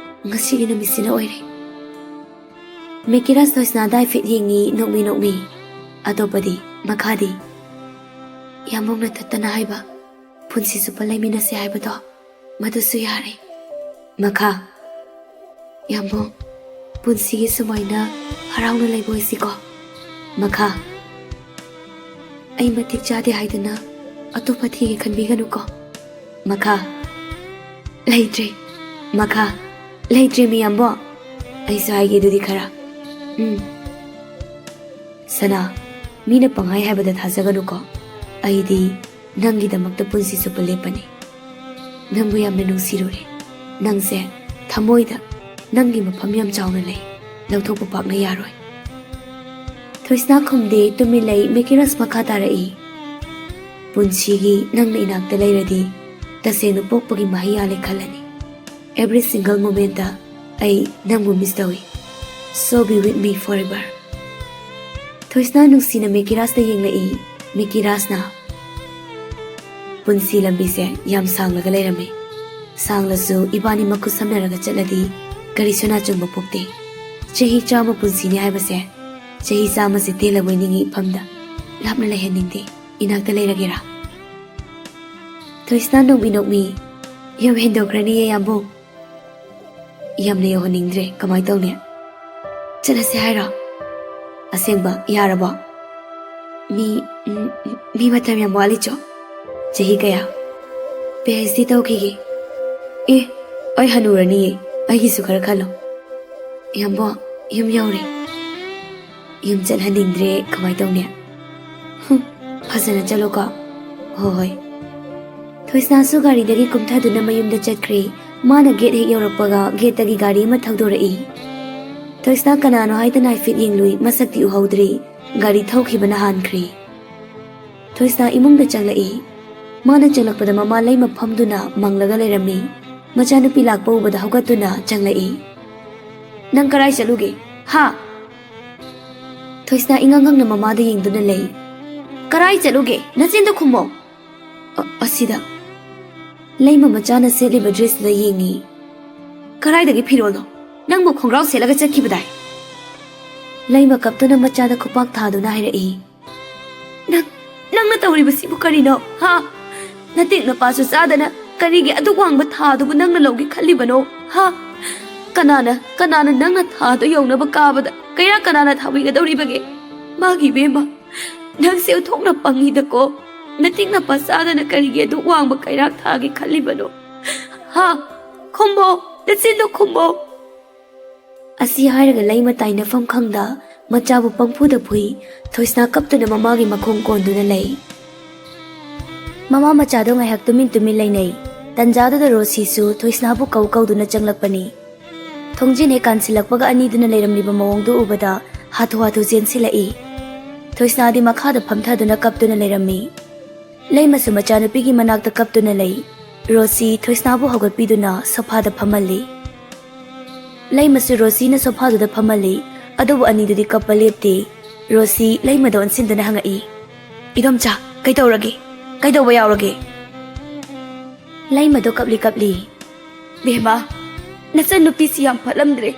ꯉꯁꯤꯒꯤ ꯅꯨꯃꯤꯠꯁꯤꯅ ꯑꯣꯏꯔꯦ꯫" ꯃꯦꯀꯤꯔꯥꯖ ꯊꯣꯏꯁꯅꯥꯗ ꯍꯥꯏꯐꯦꯠ ꯌꯦꯡꯉꯤ, ꯅꯣꯛꯃꯤ ꯅꯣꯛꯃꯤ꯫ "ꯑꯇꯣꯞꯄꯗꯤ? ꯃꯈꯥꯗꯤ?" "ꯌꯥꯝꯕꯨꯡꯅ ꯇꯠꯇꯅ ꯍꯥꯏꯕ, ꯄꯨꯟꯁꯤ ꯆꯨꯞꯄ ꯂꯩꯃꯤꯟꯅꯁꯦ ꯍꯥꯏꯕꯗꯣ, ꯃꯗꯨꯁꯨ ꯌꯥꯔꯦ꯫" "ꯃꯈꯥ?" "ꯌꯥꯝꯕꯨꯡ, ꯄꯨꯟꯁꯤꯒꯤ ꯁꯨꯃꯥꯏꯅ ꯍꯔꯥꯎꯅ ꯂꯩꯕ ꯑꯣꯏꯁꯤꯀꯣ꯫" "ꯃꯈꯥ?" "ꯑꯩ ꯃꯇꯤꯛ ꯆꯥꯗꯦ ꯍꯥꯏꯗꯅ ꯑꯇꯣꯞꯄ ꯊꯤꯒꯦ ꯈꯟꯕꯤꯒꯅꯨꯀꯣ꯫" "ꯃꯈꯥ?" ꯂꯩꯇ꯭ꯔꯦ꯫ ꯃꯈꯥ꯫ ꯂꯩꯇ꯭ꯔꯦ ꯃꯤꯌꯥꯝꯕꯣ꯫ ꯑꯩꯁꯨ ꯍꯥꯏꯒꯦ ꯑꯗꯨꯗꯤ ꯈꯔ꯫ ꯎꯝ꯫ ꯁꯅꯥ, ꯃꯤꯅ ꯄꯪꯍꯥꯏ ꯍꯥꯏꯕꯗ ꯊꯥꯖꯒꯅꯨꯀꯣ꯫ ꯑꯩꯗꯤ ꯅꯪꯒꯤꯗꯃꯛꯇ ꯄꯨꯟꯁꯤ ꯆꯨꯞꯄ ꯂꯦꯞꯄꯅꯤ꯫ ꯅꯪꯕꯨ ꯌꯥꯝꯅ ꯅꯨꯡꯁꯤꯔꯨꯔꯦ꯫ ꯅꯪꯁꯦ ꯊꯃꯣꯏꯗ ꯅꯪꯒꯤ ꯃꯐꯝ ꯌꯥꯝ ꯆꯥꯎꯅ ꯂꯩ꯫ ꯂꯧꯊꯣꯛꯄ ꯄꯥꯛꯅ ꯌꯥꯔꯣꯏ꯫ ꯊꯣꯏꯁꯅꯥ ꯈꯨꯝꯗꯦ, ꯇꯨꯃꯤꯟ ꯂꯩ꯫ ꯃꯦꯀꯤꯔꯥꯁ ꯃꯈꯥ ꯇꯥꯔꯛꯏ꯫ ꯄꯨꯟꯁꯤꯒꯤ ꯅꯪꯅ ꯏꯅꯥꯛꯇ ꯂꯩꯔꯗꯤ ꯇꯁꯦꯡꯅ ꯄꯣꯛꯄꯒꯤ ꯃꯍꯩ ꯌꯥꯜꯂꯦ ꯈꯜꯂꯅꯤ꯫ Every single moment ꯑꯩ ꯅꯪꯕꯨ miss ꯇꯧꯏ꯫ So be with me forever꯫ ꯊꯣꯏꯁꯅꯥ ꯅꯨꯡꯁꯤꯅ ꯃꯦꯀꯤꯔꯥꯁꯇ ꯌꯦꯡꯂꯛꯏ꯫ ꯃꯦꯀꯤꯔꯥꯁꯅ, ꯄꯨꯟꯁꯤ ꯂꯝꯕꯤꯁꯦ ꯌꯥꯝ ꯁꯥꯡꯂꯒ ꯂꯩꯔꯝꯃꯤ꯫ ꯁꯥꯡꯂꯁꯨ ꯏꯕꯥꯅꯤ ꯃꯈꯨꯠ ꯁꯝꯅꯔꯒ ꯆꯠꯂꯗꯤ ꯀꯔꯤꯁꯨ ꯅꯥꯆꯨꯡꯕ ꯄꯣꯛꯇꯦ꯫ ꯆꯍꯤ ꯆꯥꯝꯃ ꯄꯨꯟꯁꯤꯅꯤ ꯍꯥꯏꯕꯁꯦ, ꯆꯍꯤ ꯆꯥꯝꯃꯁꯦ ꯇꯦꯜꯂꯕꯣꯏ ꯅꯤꯡꯉꯤ ꯏꯐꯝꯗ꯫ ꯂꯥꯞꯅ ꯂꯩꯍꯟꯅꯤꯡꯗꯦ꯫ ꯏꯅꯥꯛꯇ ꯂꯩꯔꯒꯦꯔꯥ? ꯊꯣꯏꯁꯅꯥ ꯅꯣꯛꯃꯤ ꯅꯣꯛꯃꯤ, ꯌꯥꯝ ꯍꯦꯟꯗꯣꯛꯈ꯭ꯔꯅꯤꯌꯦ ꯌꯥꯝꯕꯨꯡ꯫ ꯌꯥꯝꯅ ꯌꯧꯍꯟꯅꯤꯡꯗ꯭ꯔꯦ, ꯀꯃꯥꯏ ꯇꯧꯅꯤ? ꯆꯠꯂꯁꯦ ꯍꯥꯏꯔꯣ? ꯑꯁꯦꯡꯕ, ꯌꯥꯔꯕꯣ? ꯃꯤ, ꯎꯝ, ꯃꯤ ꯃꯇꯝ ꯌꯥꯝ ꯋꯥꯠꯂꯤꯆꯣ꯫ ꯆꯍꯤ ꯀꯌꯥ? P H D ꯇꯧꯈꯤꯒꯦ꯫ ꯑꯦ, ꯑꯩ ꯍꯅꯨꯔꯅꯤꯌꯦ, ꯑꯩꯒꯤꯁꯨ ꯈꯔ ꯈꯜꯂꯣ꯫ ꯌꯥꯝꯕꯣ, ꯌꯨꯝ ꯌꯧꯔꯦ꯫ ꯌꯨꯝ ꯆꯠꯍꯟꯅꯤꯡꯗ꯭ꯔꯦ, ꯀꯃꯥꯏ ꯇꯧꯅꯤ? ꯍꯨꯝ, ꯐꯖꯅ ꯆꯠꯂꯣꯀꯣ꯫ ꯍꯣꯏ, ꯍꯣꯏ꯫ ꯊꯣꯏꯁꯅꯥꯁꯨ ꯒꯥꯔꯤꯗꯒꯤ ꯀꯨꯝꯊꯗꯨꯅ ꯃꯌꯨꯝꯗ ꯆꯠꯈ꯭ꯔꯦ꯫ ꯃꯥꯅ ꯒꯦꯠ ꯍꯦꯛ ꯌꯧꯔꯛꯄꯒ ꯒꯦꯠꯇꯒꯤ ꯒꯥꯔꯤ ꯑꯃ ꯊꯧꯗꯣꯔꯛꯏ꯫ ꯊꯣꯏꯁꯅꯥ ꯀꯅꯥꯅꯣ ꯍꯥꯏꯗꯅ ꯍꯥꯏꯐꯦꯠ ꯌꯦꯡꯂꯨꯏ, ꯃꯁꯛꯇꯤ ꯎꯍꯧꯗ꯭ꯔꯦ꯫ ꯒꯥꯔꯤ ꯊꯧꯈꯤꯕꯅ ꯍꯥꯟꯈ꯭ꯔꯦ꯫ ꯊꯣꯏꯁꯅꯥ ꯏꯃꯨꯡꯗ ꯆꯪꯂꯛꯏ꯫ ꯃꯥꯅ ꯆꯪꯂꯛꯄꯗ ꯃꯃꯥ ꯂꯩꯃ ꯐꯝꯗꯨꯅ ꯃꯪꯂꯒ ꯂꯩꯔꯝꯃꯤ꯫ ꯃꯆꯥꯅꯨꯄꯤ ꯂꯥꯛꯄ ꯎꯕꯗ ꯍꯧꯒꯠꯇꯨꯅ ꯆꯪꯂꯛꯏ꯫ "ꯅꯪ ꯀꯔꯥꯏ ꯆꯠꯂꯨꯒꯦ? ꯍꯥ?" ꯊꯣꯏꯁꯅꯥ ꯏꯉꯛ ꯉꯛꯅ ꯃꯃꯥꯗ ꯌꯦꯡꯗꯨꯅ ꯂꯩ꯫ "ꯀꯔꯥꯏ ꯆꯠꯂꯨꯒꯦ? ꯅꯆꯤꯟꯗꯣ ꯈꯨꯝꯃꯣ!" "ꯑ-, ꯑꯁꯤꯗ꯫" ꯂꯩꯃ ꯃꯆꯥꯅ ꯁꯦꯠꯂꯤꯕ ꯗ꯭ꯔꯦꯁꯇꯨꯗ ꯌꯦꯡꯉꯤ꯫ "ꯀꯔꯥꯏꯗꯒꯤ ꯐꯤꯔꯣꯜꯅꯣ? ꯅꯪꯕꯨ ꯈꯣꯡꯒ꯭ꯔꯥꯎ ꯁꯦꯠꯂꯒ ꯆꯠꯈꯤꯕꯗꯥꯏ?" ꯂꯩꯃ ꯀꯞꯇꯨꯅ ꯃꯆꯥꯗ ꯈꯨꯄꯥꯛ ꯊꯥꯗꯨꯅ ꯍꯥꯏꯔꯛꯏ꯫ "ꯅꯪ, ꯅꯪꯅ ꯇꯧꯔꯤꯕꯁꯤꯕꯨ ꯀꯔꯤꯅꯣ? ꯍꯥ? ꯅꯇꯤꯛ ꯅꯄꯥꯁꯨ ꯆꯥꯗꯅ ꯀꯔꯤꯒꯤ ꯑꯗꯨꯛ ꯋꯥꯡꯕ ꯊꯥꯗꯨꯕꯨ ꯅꯪꯅ ꯂꯧꯒꯦ ꯈꯜꯂꯤꯕꯅꯣ? ꯍꯥ? ꯀꯅꯥꯅ, ꯀꯅꯥꯅ ꯅꯪꯅ ꯊꯥꯗꯣ ꯌꯧꯅꯕ ꯀꯥꯕꯗ ꯀꯩꯔꯥꯛ ꯀꯅꯥꯅ ꯊꯥꯕꯤꯒꯗꯧꯔꯤꯕꯒꯦ? ꯃꯥꯒꯤ ꯏꯕꯦꯝꯃ, ꯅꯪꯁꯦ ꯑꯣꯟꯊꯣꯛꯅ ꯄꯪꯉꯤꯗꯀꯣ꯫ ꯅꯇꯤꯛ ꯅꯄꯥ ꯆꯥꯗꯅ ꯀꯔꯤꯒꯤ ꯑꯗꯨꯛ ꯋꯥꯡꯕ ꯀꯩꯔꯥꯛ ꯊꯥꯒꯦ ꯈꯜꯂꯤꯕꯅꯣ? ꯍꯥ? ꯈꯨꯝꯃꯣ! ꯅꯆꯤꯟꯗꯣ ꯈꯨꯝꯃꯣ!" ꯑꯁꯤ ꯍꯥꯏꯔꯒ ꯂꯩꯃ ꯇꯥꯏꯅꯐꯝ ꯈꯪꯗ ꯃꯆꯥꯕꯨ ꯄꯪꯐꯨꯗ ꯐꯨꯏ꯫ ꯊꯣꯏꯁꯅꯥ ꯀꯞꯇꯨꯅ ꯃꯃꯥꯒꯤ ꯃꯈꯣꯡ ꯀꯣꯟꯗꯨꯅ ꯂꯩ꯫ ꯃꯃꯥ ꯃꯆꯥꯗꯣ ꯉꯥꯏꯍꯥꯛ ꯇꯨꯃꯤꯟ ꯇꯨꯃꯤꯟ ꯂꯩꯅꯩ꯫ ꯇꯟꯖꯥꯗꯨꯗ ꯔꯣꯁꯤꯁꯨ ꯊꯣꯏꯁꯅꯥꯕꯨ ꯀꯧ ꯀꯧꯗꯨꯅ ꯆꯪꯂꯛꯄꯅꯤ꯫ ꯊꯣꯡꯖꯤꯟ ꯍꯦꯛ ꯀꯥꯟꯁꯤꯜꯂꯛꯄꯒ ꯑꯅꯤꯗꯨꯅ ꯂꯩꯔꯝꯂꯤꯕ ꯃꯑꯣꯡꯗꯨ ꯎꯕꯗ ꯍꯥꯊꯨ ꯍꯥꯊꯨ ꯆꯦꯟꯁꯤꯜꯂꯛꯏ꯫ ꯊꯣꯏꯁꯅꯥꯗꯤ ꯃꯈꯥꯗ ꯐꯝꯊꯗꯨꯅ ꯀꯞꯇꯨꯅ ꯂꯩꯔꯝꯃꯤ꯫ ꯂꯩꯃꯁꯨ ꯃꯆꯥꯅꯨꯄꯤꯒꯤ ꯃꯅꯥꯛꯇ ꯀꯞꯇꯨꯅ ꯂꯩ꯫ ꯔꯣꯁꯤ ꯊꯣꯏꯁꯅꯥꯕꯨ ꯍꯧꯒꯠꯄꯤꯗꯨꯅ ꯁꯣꯐꯥꯗ ꯐꯝꯍꯜꯂꯤ꯫ ꯂꯩꯃꯁꯨ ꯔꯣꯁꯤꯅ ꯁꯣꯐꯥꯗꯨꯗ ꯐꯝꯍꯜꯂꯤ꯫ ꯑꯗꯨꯕꯨ ꯑꯅꯤꯗꯨꯗꯤ ꯀꯞꯄ ꯂꯦꯞꯇꯦ꯫ ꯔꯣꯁꯤ ꯂꯩꯃꯗ ꯑꯣꯟꯁꯤꯟꯗꯨꯅ ꯍꯪꯉꯛꯏ, "ꯏꯗꯣꯝꯆꯥ, ꯀꯩꯗꯧꯔꯒꯦ? ꯀꯩꯗꯧꯕ ꯌꯥꯎꯔꯒꯦ?" ꯂꯩꯃꯗꯣ ꯀꯞꯂꯤ ꯀꯞꯂꯤ꯫ "ꯕꯦꯝꯃ, ꯅꯆꯟꯅꯨꯄꯤꯁꯤ ꯌꯥꯝ ꯐꯠꯂꯝꯗ꯭ꯔꯦ꯫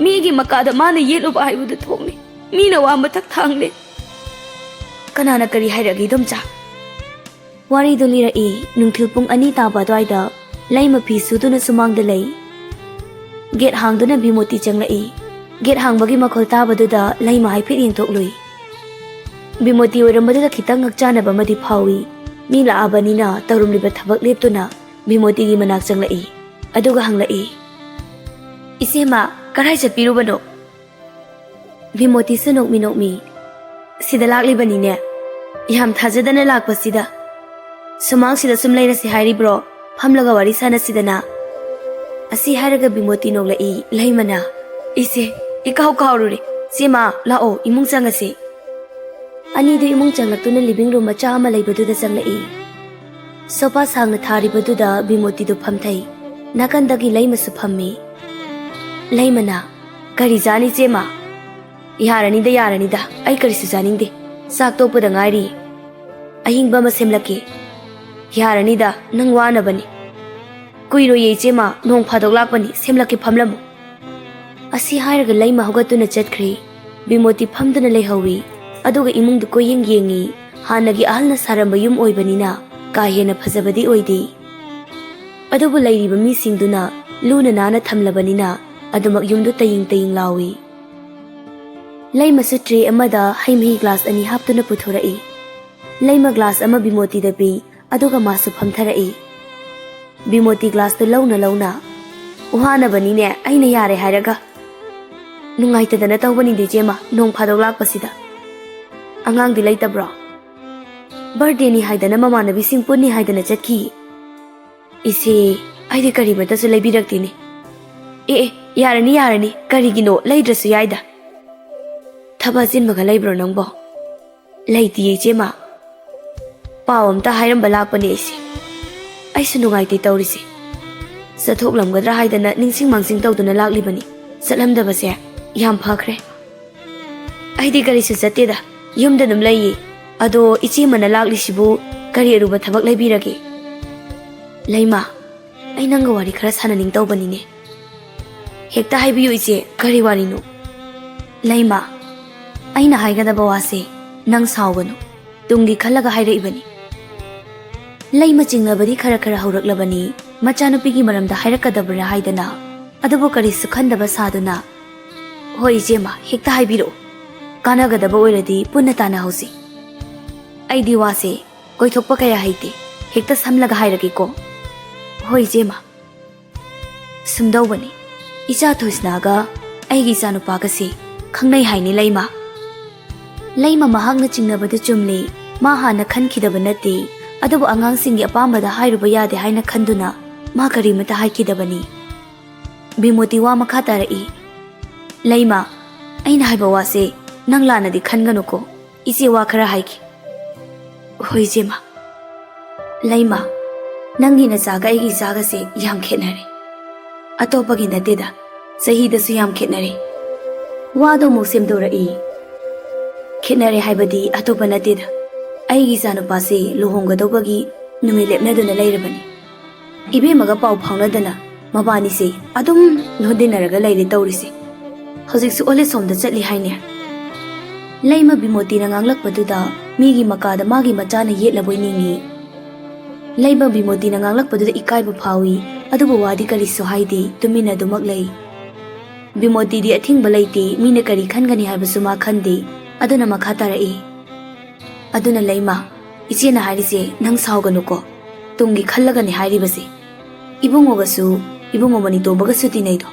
ꯃꯤꯒꯤ ꯃꯀꯥꯗ ꯃꯥꯅ ꯌꯦꯠꯂꯨꯕ ꯍꯥꯏꯕꯗꯨ ꯊꯣꯛꯂꯦ꯫ ꯃꯤꯅ ꯋꯥ ꯃꯊꯛ ꯊꯥꯡꯂꯦ꯫" "ꯀꯅꯥꯅ ꯀꯔꯤ ꯍꯥꯏꯔꯒꯦ, ꯏꯗꯣꯝꯆꯥ?" ꯋꯥꯔꯤꯗꯨ ꯂꯤꯔꯛꯏ꯫ ꯅꯨꯡꯊꯤꯜ ꯄꯨꯡ ꯑꯅꯤ ꯇꯥꯕ ꯑꯗꯨꯋꯥꯏꯗ ꯂꯩꯃ ꯐꯤ ꯁꯨꯗꯨꯅ ꯁꯨꯃꯥꯡꯗ ꯂꯩ꯫ ꯒꯦꯠ ꯍꯥꯡꯗꯨꯅ ꯕꯤꯃꯣꯇꯤ ꯆꯪꯂꯛꯏ꯫ ꯒꯦꯠ ꯍꯥꯡꯕꯒꯤ ꯃꯈꯣꯜ ꯇꯥꯕꯗꯨꯗ ꯂꯩꯃ ꯍꯥꯏꯐꯦꯠ ꯌꯦꯡꯊꯣꯛꯂꯨꯏ꯫ ꯕꯤꯃꯣꯇꯤ ꯑꯣꯏꯔꯝꯕꯗꯨꯗ ꯈꯤꯇꯪ ꯉꯛꯆꯥꯟꯅꯕ ꯑꯃꯗꯤ ꯐꯥꯎꯏ꯫ ꯃꯤ ꯂꯥꯛꯑꯕꯅꯤꯅ ꯇꯧꯔꯝꯂꯤꯕ ꯊꯕꯛ ꯂꯦꯞꯇꯨꯅ ꯕꯤꯃꯣꯇꯤꯒꯤ ꯃꯅꯥꯛ ꯆꯪꯂꯛꯏ꯫ ꯑꯗꯨꯒ ꯍꯪꯂꯛꯏ, "ꯏꯆꯦꯃ, ꯀꯔꯥꯏ ꯆꯠꯄꯤꯔꯨꯕꯅꯣ?" ꯕꯤꯃꯣꯇꯤꯁꯨ ꯅꯣꯛꯃꯤ ꯅꯣꯛꯃꯤ, "ꯁꯤꯗ ꯂꯥꯛꯂꯤꯕꯅꯤꯅꯦ꯫ ꯌꯥꯝ ꯊꯥꯖꯗꯅ ꯂꯥꯛꯄꯁꯤꯗ꯫ ꯁꯨꯃꯥꯡꯁꯤꯗ ꯁꯨꯝ ꯂꯩꯔꯁꯤ ꯍꯥꯏꯔꯤꯕ꯭ꯔꯣ? ꯐꯝꯂꯒ ꯋꯥꯔꯤ ꯁꯥꯟꯅꯁꯤꯗꯅ꯫" ꯑꯁꯤ ꯍꯥꯏꯔꯒ ꯕꯤꯃꯣꯇꯤ ꯅꯣꯛꯂꯛꯏ꯫ ꯂꯩꯃꯅ, "ꯏꯆꯦ, ꯏꯀꯥꯎ ꯀꯥꯎꯔꯨꯔꯦ꯫ ꯆꯦꯃ, ꯂꯥꯛꯑꯣ, ꯏꯃꯨꯡ ꯆꯪꯉꯁꯤ꯫" ꯑꯅꯤꯗꯨ ꯏꯃꯨꯡ ꯆꯪꯂꯛꯇꯨꯅ ꯂꯤꯚꯤꯡ ꯔꯨꯝ ꯃꯆꯥ ꯑꯃ ꯂꯩꯕꯗꯨꯗ ꯆꯪꯂꯛꯏ꯫ ꯁꯣꯐꯥ ꯁꯥꯡꯅ ꯊꯥꯔꯤꯕꯗꯨꯗ ꯕꯤꯃꯣꯇꯤꯗꯨ ꯐꯝꯊꯩ꯫ ꯅꯥꯀꯟꯗꯒꯤ ꯂꯩꯃꯁꯨ ꯐꯝꯃꯤ꯫ ꯂꯩꯃꯅ, "ꯀꯔꯤ ꯆꯥꯅꯤ ꯏꯆꯦꯃ?" "ꯌꯥꯔꯅꯤꯗ, ꯌꯥꯔꯅꯤꯗ, ꯑꯩ ꯀꯔꯤꯁꯨ ꯆꯥꯅꯤꯡꯗꯦ꯫ ꯆꯥꯛ ꯇꯣꯛꯄꯗ ꯉꯥꯏꯔꯤ꯫ ꯑꯍꯤꯡꯕ ꯑꯃ ꯁꯦꯝꯂꯛꯀꯦ꯫" "ꯌꯥꯔꯅꯤꯗ, ꯅꯪ ꯋꯥꯅꯕꯅꯤ꯫ ꯀꯨꯏꯔꯣꯏꯌꯦ ꯏꯆꯦꯃ, ꯅꯣꯡ ꯐꯥꯗꯣꯛ ꯂꯥꯛꯄꯅꯤ, ꯁꯦꯝꯂꯛꯀꯦ, ꯐꯝꯂꯝꯃꯨ꯫" ꯑꯁꯤ ꯍꯥꯏꯔꯒ ꯂꯩꯃ ꯍꯧꯒꯠꯇꯨꯅ ꯆꯠꯈ꯭ꯔꯦ꯫ ꯕꯤꯃꯣꯇꯤ ꯐꯝꯗꯨꯅ ꯂꯩꯍꯧꯏ꯫ ꯑꯗꯨꯒ ꯏꯃꯨꯡꯗꯨ ꯀꯣꯏꯌꯦꯡ ꯌꯦꯡꯉꯤ꯫ ꯍꯥꯟꯅꯒꯤ ꯑꯍꯜꯅ ꯁꯥꯔꯝꯕ ꯌꯨꯝ ꯑꯣꯏꯕꯅꯤꯅ ꯀꯥ ꯍꯦꯟꯅ ꯐꯖꯕꯗꯤ ꯑꯣꯏꯗꯦ꯫ ꯑꯗꯨꯕꯨ ꯂꯩꯔꯤꯕ ꯃꯤꯁꯤꯡꯗꯨꯅ ꯂꯨꯅ ꯅꯥꯟꯅ ꯊꯝꯂꯕꯅꯤꯅ ꯑꯗꯨꯃꯛ ꯌꯨꯝꯗꯨ ꯇꯌꯤꯡ ꯇꯌꯤꯡ ꯂꯥꯎꯏ꯫ ꯂꯩꯃꯁꯨ ꯇ꯭ꯔꯦ ꯑꯃꯗ ꯍꯩ ꯃꯍꯤ ꯒ꯭ꯂꯥꯁ ꯑꯅꯤ ꯍꯥꯞꯇꯨꯅ ꯄꯨꯊꯣꯔꯛꯏ꯫ ꯂꯩꯃ ꯒ꯭ꯂꯥꯁ ꯑꯃ ꯕꯤꯃꯣꯇꯤꯗ ꯄꯤ, ꯑꯗꯨꯒ ꯃꯥꯁꯨ ꯐꯝꯊꯔꯛꯏ꯫ ꯕꯤꯃꯣꯇꯤ ꯀ꯭ꯂꯥꯁꯇꯨ ꯂꯧꯅ ꯂꯧꯅ꯫ ꯋꯥꯅꯕꯅꯤꯅꯦ, ꯑꯩꯅ ꯌꯥꯔꯦ ꯍꯥꯏꯔꯒ꯫ ꯅꯨꯡꯉꯥꯏꯇꯗꯅ ꯇꯧꯕꯅꯤꯗ ꯏꯆꯦꯃ, ꯅꯣꯡ ꯐꯥꯗꯣꯛ ꯂꯥꯛꯄꯁꯤꯗ꯫ ꯑꯉꯥꯡꯗꯤ ꯂꯩꯇꯕ꯭ꯔꯣ? ꯕꯥꯔꯗꯦꯅꯤ ꯍꯥꯏꯗꯅ ꯃꯃꯥꯟꯅꯕꯤꯁꯤꯡ ꯄꯨꯟꯅꯤ ꯍꯥꯏꯗꯅ ꯆꯠꯈꯤ꯫ ꯏꯆꯦ, ꯑꯩꯗꯤ ꯀꯔꯤꯃꯠꯇꯁꯨ ꯂꯩꯕꯤꯔꯛꯇꯦꯅꯦ꯫ ꯑꯦ ꯑꯦ, ꯌꯥꯔꯅꯤ ꯌꯥꯔꯅꯤ, ꯀꯔꯤꯒꯤꯅꯣ, ꯂꯩꯗ꯭ꯔꯁꯨ ꯌꯥꯏꯗ꯫ ꯊꯕꯛ ꯑꯆꯤꯟꯕꯒ ꯂꯩꯕ꯭ꯔꯣ ꯅꯪꯕꯣ? ꯂꯩꯇꯤꯌꯦ ꯏꯆꯦꯃ꯫ ꯄꯥꯎ ꯑꯝꯇ ꯍꯥꯏꯔꯝꯕ ꯂꯥꯛꯄꯅꯦ ꯑꯩꯁꯦ꯫ ꯑꯩꯁꯨ ꯅꯨꯡꯉꯥꯏꯇꯦ ꯇꯧꯔꯤꯁꯦ꯫ ꯆꯠꯊꯣꯛꯂꯝꯒꯗ꯭ꯔꯥ ꯍꯥꯏꯗꯅ ꯅꯤꯡꯁꯤꯡ ꯃꯥꯡꯁꯤꯡ ꯇꯧꯗꯨꯅ ꯂꯥꯛꯂꯤꯕꯅꯤ꯫ ꯆꯠꯂꯝꯗꯕꯁꯦ ꯌꯥꯝ ꯐꯈ꯭ꯔꯦ꯫ ꯑꯩꯗꯤ ꯀꯔꯤꯁꯨ ꯆꯠꯇꯦꯗ, ꯌꯨꯝꯗ ꯑꯗꯨꯝ ꯂꯩꯌꯦ꯫ ꯑꯗꯣ ꯏꯆꯦꯃꯅ ꯂꯥꯛꯂꯤꯁꯤꯕꯨ ꯀꯔꯤ ꯑꯔꯨꯕ ꯊꯕꯛ ꯂꯩꯕꯤꯔꯒꯦ? ꯂꯩꯃ, ꯑꯩ ꯅꯪꯒ ꯋꯥꯔꯤ ꯈꯔ ꯁꯥꯟꯅꯅꯤꯡ ꯇꯧꯕꯅꯤꯅꯦ꯫ ꯍꯦꯛꯇ ꯍꯥꯏꯕꯤꯌꯨ ꯏꯆꯦ, ꯀꯔꯤ ꯋꯥꯔꯤꯅꯣ? ꯂꯩꯃ, ꯑꯩꯅ ꯍꯥꯏꯒꯗꯕ ꯋꯥꯁꯦ ꯅꯪ ꯁꯥꯎꯒꯅꯨ, ꯇꯨꯡꯒꯤ ꯈꯜꯂꯒ ꯍꯥꯏꯔꯛꯏꯕꯅꯤ꯫ ꯂꯩꯃ ꯆꯤꯡꯅꯕꯗꯤ ꯈꯔ ꯈꯔ ꯍꯧꯔꯛꯂꯕꯅꯤ, ꯃꯆꯥꯅꯨꯄꯤꯒꯤ ꯃꯔꯝꯗ ꯍꯥꯏꯔꯛꯀꯗꯕ꯭ꯔꯥ ꯍꯥꯏꯗꯅ, ꯑꯗꯨꯕꯨ ꯀꯔꯤꯁꯨ ꯈꯟꯗꯕ ꯁꯥꯗꯨꯅ, "ꯍꯣꯏ ꯏꯆꯦꯃ, ꯍꯦꯛꯇ ꯍꯥꯏꯕꯤꯔꯛꯎ, ꯀꯥꯟꯅꯒꯗꯕ ꯑꯣꯏꯔꯗꯤ ꯄꯨꯟꯅ ꯇꯥꯟꯅꯍꯧꯁꯤ꯫ ꯑꯩꯗꯤ ꯋꯥꯁꯦ ꯀꯣꯏꯊꯣꯛꯄ ꯀꯌꯥ ꯍꯩꯇꯦ, ꯍꯦꯛꯇ ꯁꯝꯂꯒ ꯍꯥꯏꯔꯒꯦꯀꯣ"꯫ "ꯍꯣꯏ ꯏꯆꯦꯃ"꯫ ꯁꯨꯝꯗꯧꯕꯅꯤ, ꯏꯆꯥ ꯊꯣꯏꯁꯅꯥꯒ ꯑꯩꯒꯤ ꯏꯆꯥꯅꯨꯄꯥꯒꯁꯤ ꯈꯪꯅꯩ ꯍꯥꯏꯅꯤ ꯂꯩꯃ꯫ ꯂꯩꯃ ꯃꯍꯥꯛꯅ ꯆꯤꯡꯅꯕꯗꯨ ꯆꯨꯝꯂꯤ, ꯃꯥ ꯍꯥꯟꯅ ꯈꯟꯈꯤꯗꯕ ꯅꯠꯇꯦ, ꯑꯗꯨꯕꯨ ꯑꯉꯥꯡꯁꯤꯡꯒꯤ ꯑꯄꯥꯝꯕꯗ ꯍꯥꯏꯔꯨꯕ ꯌꯥꯗꯦ ꯍꯥꯏꯅ ꯈꯟꯗꯨꯅ ꯃꯥ ꯀꯔꯤꯃꯇ ꯍꯥꯏꯈꯤꯗꯕꯅꯤ꯫ ꯕꯤꯃꯣꯇꯤ ꯋꯥ ꯃꯈꯥ ꯇꯥꯔꯛꯏ, "ꯂꯩꯃ, ꯑꯩꯅ ꯍꯥꯏꯕ ꯋꯥꯁꯦ ꯅꯪ ꯂꯥꯟꯅꯗꯤ ꯈꯟꯒꯅꯨꯀꯣ, ꯏꯆꯦ ꯋꯥ ꯈꯔ ꯍꯥꯏꯒꯦ"꯫ "ꯍꯣꯏ ꯏꯆꯦꯃ"꯫ "ꯂꯩꯃ, ꯅꯪꯒꯤ ꯅꯆꯥꯒ ꯑꯩꯒꯤ ꯏꯆꯥꯒꯁꯦ ꯌꯥꯝ ꯈꯦꯠꯅꯔꯦ꯫ ꯑꯇꯣꯞꯄꯒꯤ ꯅꯠꯇꯦꯗ, ꯆꯍꯤꯗꯁꯨ ꯌꯥꯝ ꯈꯦꯠꯅꯔꯦ"꯫ ꯋꯥꯗꯣ ꯑꯃꯨꯛ ꯁꯦꯝꯗꯣꯔꯛꯏ꯫ "ꯈꯦꯠꯅꯔꯦ ꯍꯥꯏꯕꯗꯤ ꯑꯇꯣꯞꯄ ꯅꯠꯇꯦꯗ, ꯑꯩꯒꯤ ꯏꯆꯥꯅꯨꯄꯥꯁꯦ ꯂꯨꯍꯣꯡꯒꯗꯧꯕꯒꯤ ꯅꯨꯃꯤꯠ ꯂꯦꯞꯅꯗꯨꯅ ꯂꯩꯔꯕꯅꯤ꯫ ꯏꯕꯦꯝꯃꯒ ꯄꯥꯎ ꯐꯥꯎꯅꯗꯅ ꯃꯕꯥꯅꯤꯁꯦ ꯑꯗꯨꯝ ꯂꯣꯟꯗꯤꯟꯅꯔꯒ ꯂꯩꯔꯦ ꯇꯧꯔꯤꯁꯦ꯫ ꯍꯧꯖꯤꯛꯁꯨ ꯑꯣꯜ ꯑꯦꯖ ꯍꯣꯝꯗ ꯆꯠꯂꯤ ꯍꯥꯏꯅꯦ"꯫ ꯂꯩꯃ ꯕꯤꯃꯣꯇꯤꯅ ꯉꯥꯡꯂꯛꯄꯗꯨꯗ ꯃꯤꯒꯤ ꯃꯀꯥꯗ ꯃꯥꯒꯤ ꯃꯆꯥꯅ ꯌꯦꯠꯂꯕꯣꯏ ꯅꯤꯡꯏ꯫ ꯂꯩꯃ ꯕꯤꯃꯣꯇꯤꯅ ꯉꯥꯡꯂꯛꯄꯗꯨꯗ ꯏꯀꯥꯏꯕ ꯐꯥꯎꯏ, ꯑꯗꯨꯕꯨ ꯋꯥꯗꯤ ꯀꯔꯤꯁꯨ ꯍꯥꯏꯗꯦ, ꯇꯨꯃꯤꯟꯅ ꯑꯗꯨꯃꯛ ꯂꯩ꯫ ꯕꯤꯃꯣꯇꯤꯗꯤ ꯑꯊꯤꯡꯕ ꯂꯩꯇꯦ, ꯃꯤꯅ ꯀꯔꯤ ꯈꯟꯒꯅꯤ ꯍꯥꯏꯕꯁꯨ ꯃꯥ ꯈꯟꯗꯦ꯫ ꯑꯗꯨꯅ ꯃꯈꯥ ꯇꯥꯔꯛꯏ, "ꯑꯗꯨꯅ ꯂꯩꯃ, ꯏꯆꯦꯅ ꯍꯥꯏꯔꯤꯁꯦ ꯅꯪ ꯁꯥꯎꯒꯅꯨꯀꯣ, ꯇꯨꯡꯒꯤ ꯈꯜꯂꯒꯅꯤ ꯍꯥꯏꯔꯤꯕꯁꯦ"꯫ ꯏꯕꯨꯡꯉꯣꯒꯁꯨ, ꯏꯕꯨꯡꯉꯣ ꯃꯅꯤꯇꯣꯝꯕꯒꯁꯨ ꯇꯤꯟꯅꯩꯗꯣ꯫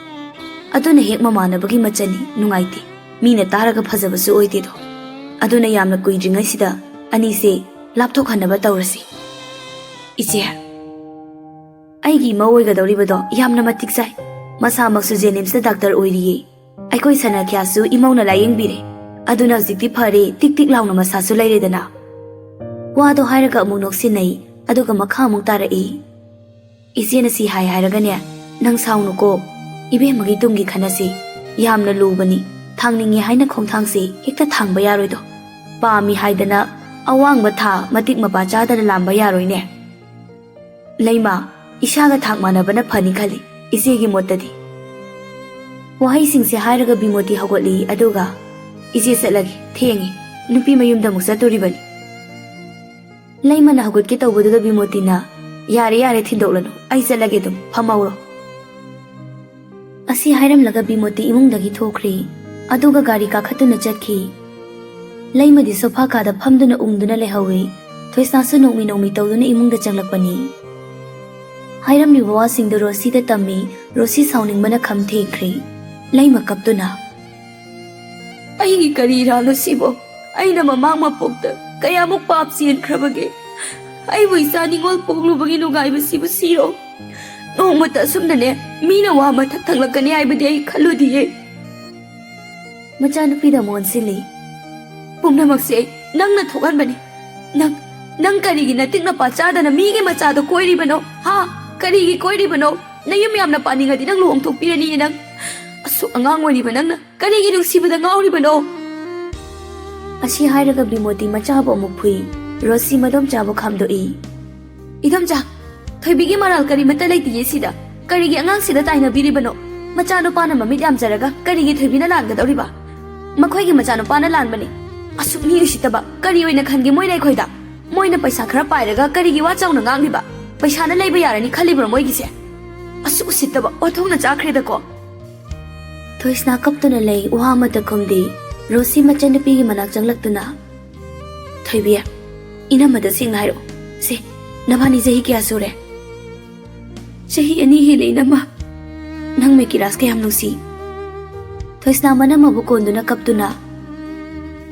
ꯑꯗꯨꯅ ꯍꯦꯛ ꯃꯃꯥꯟꯅꯕꯒꯤ ꯃꯆꯜꯅꯤ, ꯅꯨꯡꯉꯥꯏꯇꯦ꯫ ꯃꯤꯅ ꯇꯥꯔꯒ ꯐꯖꯕꯁꯨ ꯑꯣꯏꯗꯦꯗꯣ꯫ ꯑꯗꯨꯅ ꯌꯥꯝꯅ ꯀꯨꯏꯗ꯭ꯔꯤꯉꯩꯁꯤꯗ ꯑꯅꯤꯁꯦ ꯂꯥꯞꯊꯣꯛꯍꯟꯅꯕ ꯇꯧꯔꯁꯤ꯫ ꯏꯆꯦ, ꯑꯩꯒꯤ ꯏꯃꯧ ꯑꯣꯏꯒꯗꯧꯔꯤꯕꯗꯣ ꯌꯥꯝꯅ ꯃꯇꯤꯛ ꯆꯥꯏ꯫ ꯃꯁꯥꯃꯛꯁꯨ ꯖꯦꯅꯤꯝꯁꯇ ꯗꯥꯛꯇꯔ ꯑꯣꯏꯔꯤꯌꯦ꯫ ꯑꯩꯈꯣꯏ ꯁꯅꯥꯈ꯭ꯌꯥꯁꯨ ꯏꯃꯧꯅ ꯂꯥꯌꯦꯡꯕꯤꯔꯦ꯫ ꯑꯗꯨꯅ ꯍꯧꯖꯤꯛꯇꯤ ꯐꯔꯦ, ꯇꯤꯛ ꯇꯤꯛ ꯂꯥꯎꯅ ꯃꯁꯥꯁꯨ ꯂꯩꯔꯦꯗꯅ꯫ ꯋꯥꯗꯣ ꯍꯥꯏꯔꯒ ꯑꯃꯨꯛ ꯅꯣꯛꯁꯤꯟꯅꯩ, ꯑꯗꯨꯒ ꯃꯈꯥ ꯑꯃꯨꯛ ꯇꯥꯔꯛꯏ꯫ ꯏꯆꯦꯅ ꯁꯤ ꯍꯥꯏ ꯍꯥꯏꯔꯒꯅꯦ, ꯅꯪ ꯁꯥꯎꯅꯨꯀꯣ꯫ ꯏꯕꯦꯝꯃꯒꯤ ꯇꯨꯡꯒꯤ ꯈꯟꯅꯁꯤ꯫ ꯌꯥꯝꯅ ꯂꯨꯕꯅꯤ꯫ ꯊꯥꯡꯅꯤꯡꯉꯦ ꯍꯥꯏꯅ ꯈꯣꯡꯊꯥꯡꯁꯤ ꯍꯦꯛꯇ ꯊꯥꯡꯕ ꯌꯥꯔꯣꯏꯗꯣ꯫ ꯄꯥꯝꯃꯤ ꯍꯥꯏꯗꯅ ꯑꯋꯥꯡꯕ ꯊꯥ ꯃꯇꯤꯛ ꯃꯄꯥ ꯆꯥꯗꯅ ꯂꯥꯝꯕ ꯌꯥꯔꯣꯏꯅꯦ꯫ ꯂꯩꯃ, ꯏꯁꯥꯒ ꯊꯥꯛ ꯃꯥꯟꯅꯕꯅ ꯐꯅꯤ ꯈꯜꯂꯤ, ꯏꯆꯦꯒꯤ ꯃꯣꯠꯇꯗꯤ꯫ ꯋꯥꯍꯩꯁꯤꯡꯁꯦ ꯍꯥꯏꯔꯒ ꯕꯤꯃꯣꯇꯤ ꯍꯧꯒꯠꯂꯤ, ꯑꯗꯨꯒ, "ꯏꯆꯦ ꯆꯠꯂꯒꯦ, ꯊꯦꯡꯉꯦ, ꯅꯨꯄꯤ ꯃꯌꯨꯝꯗ ꯑꯃꯨꯛ ꯆꯠꯇꯣꯔꯤꯕꯅꯤ"꯫ ꯂꯩꯃꯅ ꯍꯧꯒꯠꯀꯦ ꯇꯧꯕꯗꯨꯗ ꯕꯤꯃꯣꯇꯤꯅ, "ꯌꯥꯔꯦ, ꯌꯥꯔꯦ, ꯊꯤꯟꯗꯣꯛꯂꯅꯨ, ꯑꯩ ꯆꯠꯂꯒꯦ, ꯑꯗꯨꯝ ꯐꯝꯍꯧꯔꯣ"꯫ ꯑꯁꯤ ꯍꯥꯏꯔꯝꯂꯒ ꯕꯤꯃꯣꯇꯤ ꯏꯃꯨꯡꯗꯒꯤ ꯊꯣꯛꯈ꯭ꯔꯦ, ꯑꯗꯨꯒ ꯒꯥꯔꯤ ꯀꯥꯈꯠꯇꯨꯅ ꯆꯠꯈꯤ꯫ ꯂꯩꯃꯗꯤ ꯁꯣꯐꯥ ꯀꯥꯗ ꯐꯝꯗꯨꯅ ꯎꯪꯗꯨꯅ ꯂꯩꯍꯧꯏ꯫ ꯊꯣꯏꯁꯅꯥꯁꯨ ꯅꯣꯡꯃꯤ ꯅꯣꯡꯃꯤ ꯇꯧꯗꯨꯅ ꯏꯃꯨꯡꯗ ꯆꯪꯂꯛꯄꯅꯤ꯫ ꯍꯥꯏꯔꯝꯂꯤꯕ ꯋꯥꯁꯤꯡꯗꯨ ꯔꯣꯁꯤꯗ ꯇꯝꯃꯤ꯫ ꯔꯣꯁꯤ ꯁꯥꯎꯅꯤꯡꯕꯅ ꯈꯝ ꯊꯦꯡꯈ꯭ꯔꯦ꯫ ꯂꯩꯃ ꯀꯞꯇꯨꯅ, "ꯑꯩꯒꯤ ꯀꯔꯤ ꯏꯔꯥꯜꯅꯣ ꯁꯤꯕꯣ? ꯑꯩꯅ ꯃꯃꯥꯡ ꯃꯄꯣꯛꯇ ꯀꯌꯥꯃꯨꯛ ꯄꯥꯞ ꯆꯦꯟꯈ꯭ꯔꯕꯒꯦ? ꯑꯩꯕꯨ ꯏꯆꯥ ꯅꯤꯉꯣꯜ ꯄꯣꯛꯂꯨꯕꯒꯤ ꯅꯨꯡꯉꯥꯏꯕꯁꯤꯕꯨ ꯁꯤꯔꯣ? ꯅꯣꯡꯃꯇ ꯑꯁꯨꯝꯅꯅꯦ ꯃꯤꯅ ꯋꯥ ꯃꯊꯛ ꯊꯪꯂꯛꯀꯅꯤ ꯍꯥꯏꯕꯗꯤ ꯑꯩ ꯈꯜꯂꯨꯗꯤꯌꯦ"꯫ ꯃꯆꯥꯅꯨꯄꯤꯗ ꯑꯃꯨꯛ ꯑꯣꯟꯁꯤꯜꯂꯤ꯫ "ꯄꯨꯝꯅꯃꯛꯁꯦ ꯅꯪꯅ ꯊꯣꯛꯍꯟꯕꯅꯤ꯫ ꯅꯪ, ꯅꯪ ꯀꯔꯤꯒꯤ ꯅꯇꯤꯛ ꯅꯄꯥ ꯆꯥꯗꯅ ꯃꯤꯒꯤ ꯃꯆꯥꯗꯣ ꯀꯣꯏꯔꯤꯕꯅꯣ? ꯍꯥ? ꯀꯔꯤꯒꯤ ꯀꯣꯏꯔꯤꯕꯅꯣ? ꯅꯌꯨꯝ ꯌꯥꯝꯅ ꯄꯥꯅꯤꯡꯉꯗꯤ ꯅꯪ ꯂꯨꯍꯣꯡꯊꯣꯛꯄꯤꯔꯅꯤꯌꯦ ꯅꯪ꯫ ꯑꯁꯨꯛ ꯑꯉꯥꯡ ꯑꯣꯏꯔꯤꯕ ꯅꯪꯅ ꯀꯔꯤꯒꯤ ꯅꯨꯡꯁꯤꯕꯗ ꯉꯥꯎꯔꯤꯕꯅꯣ?" ꯑꯁꯤ ꯍꯥꯏꯔꯒ ꯕꯤꯃꯣꯇꯤ ꯃꯆꯥꯕꯨ ꯑꯃꯨꯛ ꯐꯨꯏ꯫ ꯔꯣꯁꯤ ꯃꯗꯣꯝꯆꯥꯕꯨ ꯈꯥꯝꯗꯣꯛꯏ꯫ "ꯏꯗꯣꯝꯆꯥ, ꯊꯣꯏꯕꯤꯒꯤ ꯃꯔꯥꯜ ꯀꯔꯤꯃꯠꯇ ꯂꯩꯇꯤꯌꯦ ꯁꯤꯗ꯫ ꯀꯔꯤꯒꯤ ꯑꯉꯥꯡꯁꯤꯗ ꯇꯥꯏꯅꯕꯤꯔꯤꯕꯅꯣ? ꯃꯆꯥꯅꯨꯄꯥꯅ ꯃꯃꯤꯠ ꯌꯥꯝꯖꯔꯒ ꯀꯔꯤꯒꯤ ꯊꯣꯏꯕꯤꯅ ꯂꯥꯟꯒꯗꯧꯔꯤꯕ? ꯃꯈꯣꯏꯒꯤ ꯃꯆꯥꯅꯨꯄꯥꯅ ꯂꯥꯟꯕꯅꯤ꯫ ꯑꯁꯨꯛ ꯃꯤ ꯎꯁꯤꯠꯇꯕ ꯀꯔꯤ ꯑꯣꯏꯅ ꯈꯟꯒꯦ ꯃꯣꯏꯅ ꯑꯩꯈꯣꯏꯗ? ꯃꯣꯏꯅ ꯄꯩꯁꯥ ꯈꯔ ꯄꯥꯏꯔꯒ ꯀꯔꯤꯒꯤ ꯋꯥ ꯆꯥꯎꯅ ꯉꯥꯡꯂꯤꯕ? ꯄꯩꯁꯥꯅ ꯂꯩꯕ ꯌꯥꯔꯅꯤ ꯈꯜꯂꯤꯕ꯭ꯔꯣ ꯃꯣꯏꯒꯤꯁꯦ? ꯑꯁꯨꯛ ꯎꯁꯤꯠꯇꯕ ꯑꯣꯟꯊꯣꯛꯅ ꯆꯥꯈ꯭ꯔꯦꯗꯀꯣ"꯫ ꯊꯣꯏꯁꯅꯥ ꯀꯞꯇꯨꯅ ꯂꯩ, ꯋꯥ ꯑꯃꯠꯇ ꯈꯨꯝꯗꯦ꯫ ꯔꯣꯁꯤ ꯃꯆꯟꯅꯨꯄꯤꯒꯤ ꯃꯅꯥꯛ ꯆꯪꯂꯛꯇꯨꯅ, "ꯊꯣꯏꯕꯤ, ꯏꯅꯝꯃꯗ ꯁꯦꯡꯅ ꯍꯥꯏꯔꯛꯑꯣ꯫ ꯁꯦ, ꯅꯕꯥꯅꯤ ꯆꯍꯤ ꯀꯌꯥ ꯁꯨꯔꯦ?" ꯆꯍꯤ ꯑꯅꯤ ꯍꯦꯜꯂꯦ, ꯏꯅꯝꯃ꯫ ꯅꯪ ꯃꯦꯀꯤꯔꯥꯖ ꯀꯌꯥꯝ ꯅꯨꯡꯁꯤ?" ꯊꯣꯏꯁꯅꯥ ꯃꯅꯝꯃꯕꯨ ꯀꯣꯟꯗꯨꯅ ꯀꯞꯇꯨꯅ,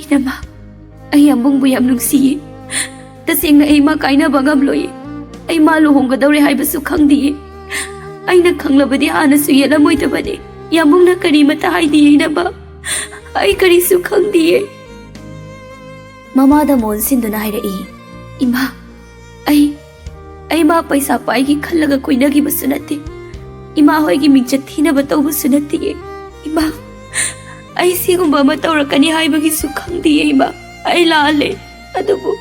"ꯏꯅꯝꯃ, ꯑꯩ ꯌꯥꯝꯕꯨꯡꯕꯨ ꯌꯥꯝ ꯅꯨꯡꯁꯤꯌꯦ꯫ ꯇꯁꯦꯡꯅ ꯑꯩ ꯃꯥ ꯀꯥꯏꯅꯕ ꯉꯝꯂꯣꯏꯌꯦ꯫ ꯑꯩ ꯃꯥ ꯂꯨꯍꯣꯡꯒꯗꯧꯔꯦ ꯍꯥꯏꯕꯁꯨ ꯈꯪꯗꯤꯌꯦ꯫ ꯑꯩꯅ ꯈꯪꯂꯕꯗꯤ ꯍꯥꯟꯅꯁꯨ ꯌꯦꯠꯂꯝꯃꯣꯏꯗꯕꯅꯦ꯫ ꯌꯥꯝꯕꯨꯡꯅ ꯀꯔꯤꯃꯠꯇ ꯍꯥꯏꯗꯤꯌꯦ, ꯏꯅꯝꯃ꯫ ꯑꯩ ꯀꯔꯤꯁꯨ ꯈꯪꯗꯤꯌꯦ꯫" ꯃꯃꯥꯗ ꯃꯣꯟ ꯁꯤꯟꯗꯨꯅ ꯍꯥꯏꯔꯛꯏ, "ꯏꯃꯥ, ꯑꯩ, ꯑꯩ ꯃꯥ ꯄꯩꯁꯥ ꯄꯥꯏꯒꯦ ꯈꯜꯂꯒ ꯀꯣꯏꯅꯈꯤꯕꯁꯨ ꯅꯠꯇꯦ꯫ ꯏꯃꯥ ꯍꯣꯏꯒꯤ ꯃꯤꯡꯆꯠ ꯊꯤꯅꯕ ꯇꯧꯕꯁꯨ ꯅꯠꯇꯤꯌꯦ꯫ ꯏꯃꯥ, ꯑꯩ ꯁꯤꯒꯨꯝꯕ ꯑꯃ ꯇꯧꯔꯛꯀꯅꯤ ꯍꯥꯏꯕꯒꯤꯁꯨ ꯈꯪꯗꯤꯌꯦ, ꯏꯃꯥ꯫ ꯑꯩ ꯂꯥꯜꯂꯦ꯫ ꯑꯗꯨꯕꯨ,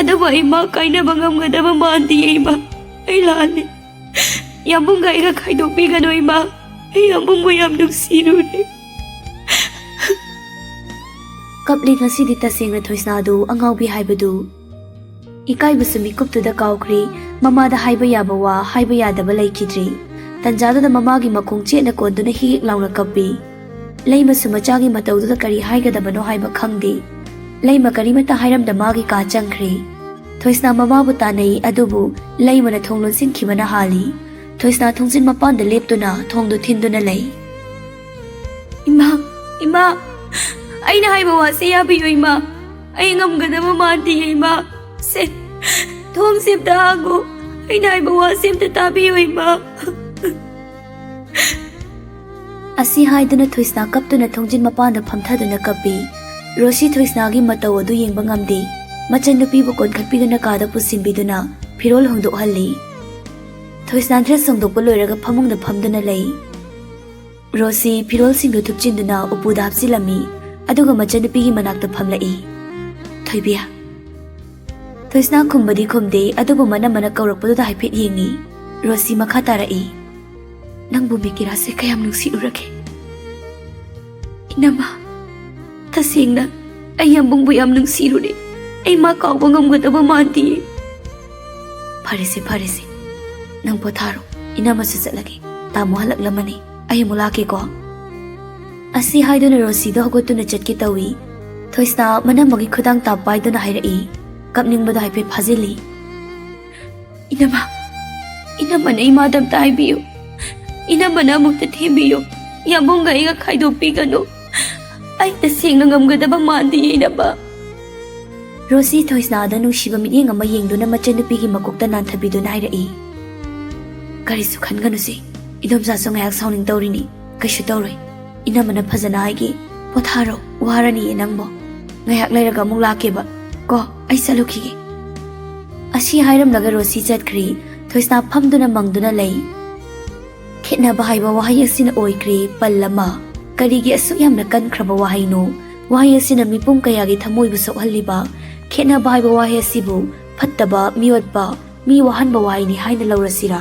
ꯑꯗꯨꯕꯨ ꯑꯩ ꯃꯥ ꯀꯥꯏꯅꯕ ꯉꯝꯒꯗꯕ ꯃꯥꯟꯗꯤꯌꯦ, ꯏꯃꯥ꯫ ꯑꯩ ꯂꯥꯜꯂꯦ꯫ ꯌꯥꯝꯕꯨꯡꯒ ꯑꯩꯒ ꯈꯥꯏꯗꯣꯛꯄꯤꯒꯅꯨ, ꯏꯃꯥ꯫ ꯑꯩ ꯌꯥꯝꯕꯨꯡꯕꯨ ꯌꯥꯝ ꯅꯨꯡꯁꯤꯔꯨꯔꯦ꯫" ꯀꯞꯂꯤ꯫ ꯉꯁꯤꯗꯤ ꯇꯁꯦꯡꯅ ꯊꯣꯏꯁꯅꯥꯗꯨ ꯑꯉꯥꯎꯕꯤ ꯍꯥꯏꯕꯗꯨ꯫ ꯏꯀꯥꯏꯕꯁꯨ ꯃꯤꯀꯨꯞꯇꯨꯗ ꯀꯥꯎꯈ꯭ꯔꯤ꯫ ꯃꯃꯥꯗ ꯍꯥꯏꯕ ꯌꯥꯕ ꯋꯥ ꯍꯥꯏꯕ ꯌꯥꯗꯕ ꯂꯩꯈꯤꯗ꯭ꯔꯤ꯫ ꯇꯟꯖꯥꯗꯨꯗ ꯃꯃꯥꯒꯤ ꯃꯈꯣꯡ ꯆꯦꯠꯅ ꯀꯣꯟꯗꯨꯅ ꯍꯤꯛ ꯍꯤꯛ ꯂꯥꯎꯅ ꯀꯞꯄꯤ꯫ ꯂꯩꯃꯁꯨ ꯃꯆꯥꯒꯤ ꯃꯇꯧꯗꯨꯗ ꯀꯔꯤ ꯍꯥꯏꯒꯗꯕꯅꯣ ꯍꯥꯏꯕ ꯈꯪꯗꯦ꯫ ꯂꯩꯃ ꯀꯔꯤꯃꯠꯇ ꯍꯥꯏꯔꯝꯗ ꯃꯥꯒꯤ ꯀꯥ ꯆꯪꯈ꯭ꯔꯦ꯫ ꯊꯣꯏꯁꯅꯥ ꯃꯃꯥꯕꯨ ꯇꯥꯟꯅꯩ, ꯑꯗꯨꯕꯨ ꯂꯩꯃꯅ ꯊꯣꯡ ꯂꯣꯟꯁꯤꯟꯈꯤꯕꯅ ꯍꯥꯜꯂꯤ꯫ ꯊꯣꯏꯁꯅꯥ ꯊꯣꯡꯖꯤꯟ ꯃꯄꯥꯟꯗ ꯂꯦꯞꯇꯨꯅ ꯊꯣꯡꯗꯨ ꯊꯤꯟꯗꯨꯅ ꯂꯩ꯫ "ꯏꯃꯥ, ꯏꯃꯥ, ꯑꯩꯅ ꯍꯥꯏꯕ ꯋꯥꯁꯦ ꯌꯥꯕꯤꯌꯨ, ꯏꯃꯥ꯫ ꯑꯩ ꯉꯝꯒꯗꯕ ꯃꯥꯟꯗꯤꯌꯦ, ꯏꯃꯥ꯫ ꯁꯦ, ꯊꯣꯡꯁꯦ ꯑꯝꯇ ꯍꯥꯡꯉꯨ꯫ ꯑꯩꯅ ꯍꯥꯏꯕ ꯋꯥꯁꯦ ꯑꯝꯇ ꯇꯥꯕꯤꯌꯨ, ꯏꯃꯥ꯫" ꯑꯁꯤ ꯍꯥꯏꯗꯨꯅ ꯊꯣꯏꯁꯅꯥ ꯀꯞꯇꯨꯅ ꯊꯣꯡꯖꯤꯟ ꯃꯄꯥꯟꯗ ꯐꯝꯊꯗꯨꯅ ꯀꯞꯄꯤ꯫ ꯔꯣꯁꯤ ꯊꯣꯏꯁꯅꯥꯒꯤ ꯃꯇꯧ ꯑꯗꯨ ꯌꯦꯡꯕ ꯉꯝꯗꯦ꯫ ꯃꯆꯟꯅꯨꯄꯤꯕꯨ ꯀꯣꯟꯈꯠꯄꯤꯗꯨꯅ ꯀꯥꯗ ꯄꯨꯁꯤꯟꯕꯤꯗꯨꯅ ꯐꯤꯔꯣꯜ ꯍꯣꯡꯗꯣꯛꯍꯜꯂꯤ꯫ ꯊꯣꯏꯁꯅꯥ ꯗ꯭ꯔꯦꯁ ꯍꯣꯡꯗꯣꯛꯄ ꯂꯣꯏꯔꯒ ꯐꯃꯨꯡꯗ ꯐꯝꯗꯨꯅ ꯂꯩ꯫ ꯔꯣꯁꯤ ꯐꯤꯔꯣꯜꯁꯤꯡꯗꯨ ꯊꯨꯞꯆꯤꯟꯗꯨꯅ ꯎꯄꯨꯗ ꯍꯥꯞꯆꯤꯜꯂꯝꯃꯤ, ꯑꯗꯨꯒ ꯃꯆꯟꯅꯨꯄꯤꯒꯤ ꯃꯅꯥꯛꯇ ꯐꯝꯂꯛꯏ꯫ "ꯊꯣꯏꯕꯤ꯫" ꯊꯣꯏꯁꯅꯥ ꯈꯨꯝꯕꯗꯤ ꯈꯨꯝꯗꯦ, ꯑꯗꯨꯕꯨ ꯃꯅꯝꯃꯅ ꯀꯧꯔꯛꯄꯗꯨꯗ ꯍꯥꯏꯐꯦꯠ ꯌꯦꯡꯉꯤ꯫ ꯔꯣꯁꯤ ꯃꯈꯥ ꯇꯥꯔꯛꯏ, "ꯅꯪꯕꯨ ꯃꯦꯀꯤꯔꯥꯁꯦ ꯀꯌꯥꯝ ꯅꯨꯡꯁꯤꯔꯨꯔꯒꯦ?" "ꯏꯅꯝꯃ, ꯇꯁꯦꯡꯅ ꯑꯩ ꯌꯥꯝꯕꯨꯡꯕꯨ ꯌꯥꯝ ꯅꯨꯡꯁꯤꯔꯨꯔꯦ꯫ ꯑꯩ ꯃꯥ ꯀꯥꯎꯕ ꯉꯝꯒꯗꯕ ꯃꯥꯟꯗꯤꯌꯦ꯫" "ꯐꯔꯦꯁꯦ, ꯐꯔꯦꯁꯦ, ꯅꯪ ꯄꯣꯊꯥꯔꯣ꯫ ꯏꯅꯝꯃꯁꯨ ꯆꯠꯂꯒꯦ꯫ ꯇꯥꯃꯣ ꯍꯜꯂꯛꯂꯝꯃꯅꯤ꯫ ꯑꯩ ꯑꯃꯨꯛ ꯂꯥꯛꯀꯦꯀꯣ꯫" ꯑꯁꯤ ꯍꯥꯏꯗꯨꯅ ꯔꯣꯁꯤꯗꯣ ꯍꯧꯒꯠꯇꯨꯅ ꯆꯠꯀꯦ ꯇꯧꯏ꯫ ꯊꯣꯏꯁꯅꯥ ꯃꯅꯝꯃꯒꯤ ꯈꯨꯗꯥꯡ ꯇꯥꯞ ꯄꯥꯏꯗꯨꯅ ꯍꯥꯏꯔꯛꯏ, ꯀꯞꯅꯤꯡꯕꯗꯣ ꯍꯥꯏꯐꯦꯠ ꯐꯥꯖꯤꯜꯂꯤ꯫ "ꯏꯅꯝꯃ, ꯏꯅꯝꯃ!" ꯏꯅꯝꯃꯅ ꯏꯃꯥꯗ ꯑꯝꯇ ꯍꯥꯏꯕꯤꯌꯨ꯫ ꯏꯅꯝꯃꯅ ꯑꯃꯨꯛꯇ ꯊꯦꯝꯕꯤꯌꯨ꯫ ꯌꯥꯝꯕꯨꯡꯒ ꯑꯩꯒ ꯈꯥꯏꯗꯣꯛꯄꯤꯒꯅꯨ꯫ ꯑꯩ ꯇꯁꯦꯡꯅ ꯉꯝꯒꯗꯕ ꯃꯥꯟꯗꯦ ꯏꯅꯝꯃ꯫ ꯔꯣꯁꯤ ꯊꯣꯏꯁꯅꯥꯗ ꯅꯨꯡꯁꯤꯕ ꯃꯤꯠꯌꯦꯡ ꯑꯃ ꯌꯦꯡꯗꯨꯅ ꯃꯆꯟꯅꯨꯄꯤꯒꯤ ꯃꯀꯣꯛꯇ ꯅꯥꯟꯊꯕꯤꯗꯨꯅ ꯍꯥꯏꯔꯛꯏ, "ꯀꯔꯤꯁꯨ ꯈꯟꯒꯅꯨꯁꯦ꯫ ꯏꯗꯣꯝꯆꯥꯁꯨ ꯉꯥꯏꯍꯥꯛ ꯁꯥꯎꯅꯤꯡ ꯇꯧꯔꯤꯅꯤ꯫ ꯀꯩꯁꯨ ꯇꯧꯔꯣꯏ꯫ ꯏꯅꯝꯃꯅ ꯐꯖꯅ ꯍꯥꯏꯒꯦ꯫ ꯄꯣꯊꯥꯔꯣ, ꯋꯥꯔꯅꯤꯌꯦ ꯅꯪꯕꯣ꯫ ꯉꯥꯏꯍꯥꯛ ꯂꯩꯔꯒ ꯑꯃꯨꯛ ꯂꯥꯛꯀꯦꯕ꯫ ꯀꯣ, ꯑꯩ ꯆꯠꯂꯨꯈꯤꯒꯦ꯫" ꯑꯁꯤ ꯍꯥꯏꯔꯝꯂꯒ ꯔꯣꯁꯤ ꯆꯠꯈ꯭ꯔꯤ꯫ ꯊꯣꯏꯁꯅꯥ ꯐꯝꯗꯨꯅ ꯃꯪꯗꯨꯅ ꯂꯩ꯫ ꯈꯦꯠꯅꯕ ꯍꯥꯏꯕ ꯋꯥꯍꯩ ꯑꯁꯤꯅ ꯑꯣꯏꯈ꯭ꯔꯦ ꯄꯜ ꯑꯃ꯫ ꯀꯔꯤꯒꯤ ꯑꯁꯨꯛ ꯌꯥꯝꯅ ꯀꯟꯈ꯭ꯔꯕ ꯋꯥꯍꯩꯅꯣ? ꯋꯥꯍꯩ ꯑꯁꯤꯅ ꯃꯤꯄꯨꯝ ꯀꯌꯥꯒꯤ ꯊꯃꯣꯏꯕꯨ ꯁꯣꯛꯍꯜꯂꯤꯕ꯫ ꯈꯦꯠꯅꯕ ꯍꯥꯏꯕ ꯋꯥꯍꯩ ꯑꯁꯤꯕꯨ ꯐꯠꯇꯕ, ꯃꯤꯑꯣꯠꯄ, ꯃꯤ ꯋꯥꯍꯟꯕ ꯋꯥꯍꯩꯅꯤ ꯍꯥꯏꯅ ꯂꯧꯔꯁꯤꯔꯥ?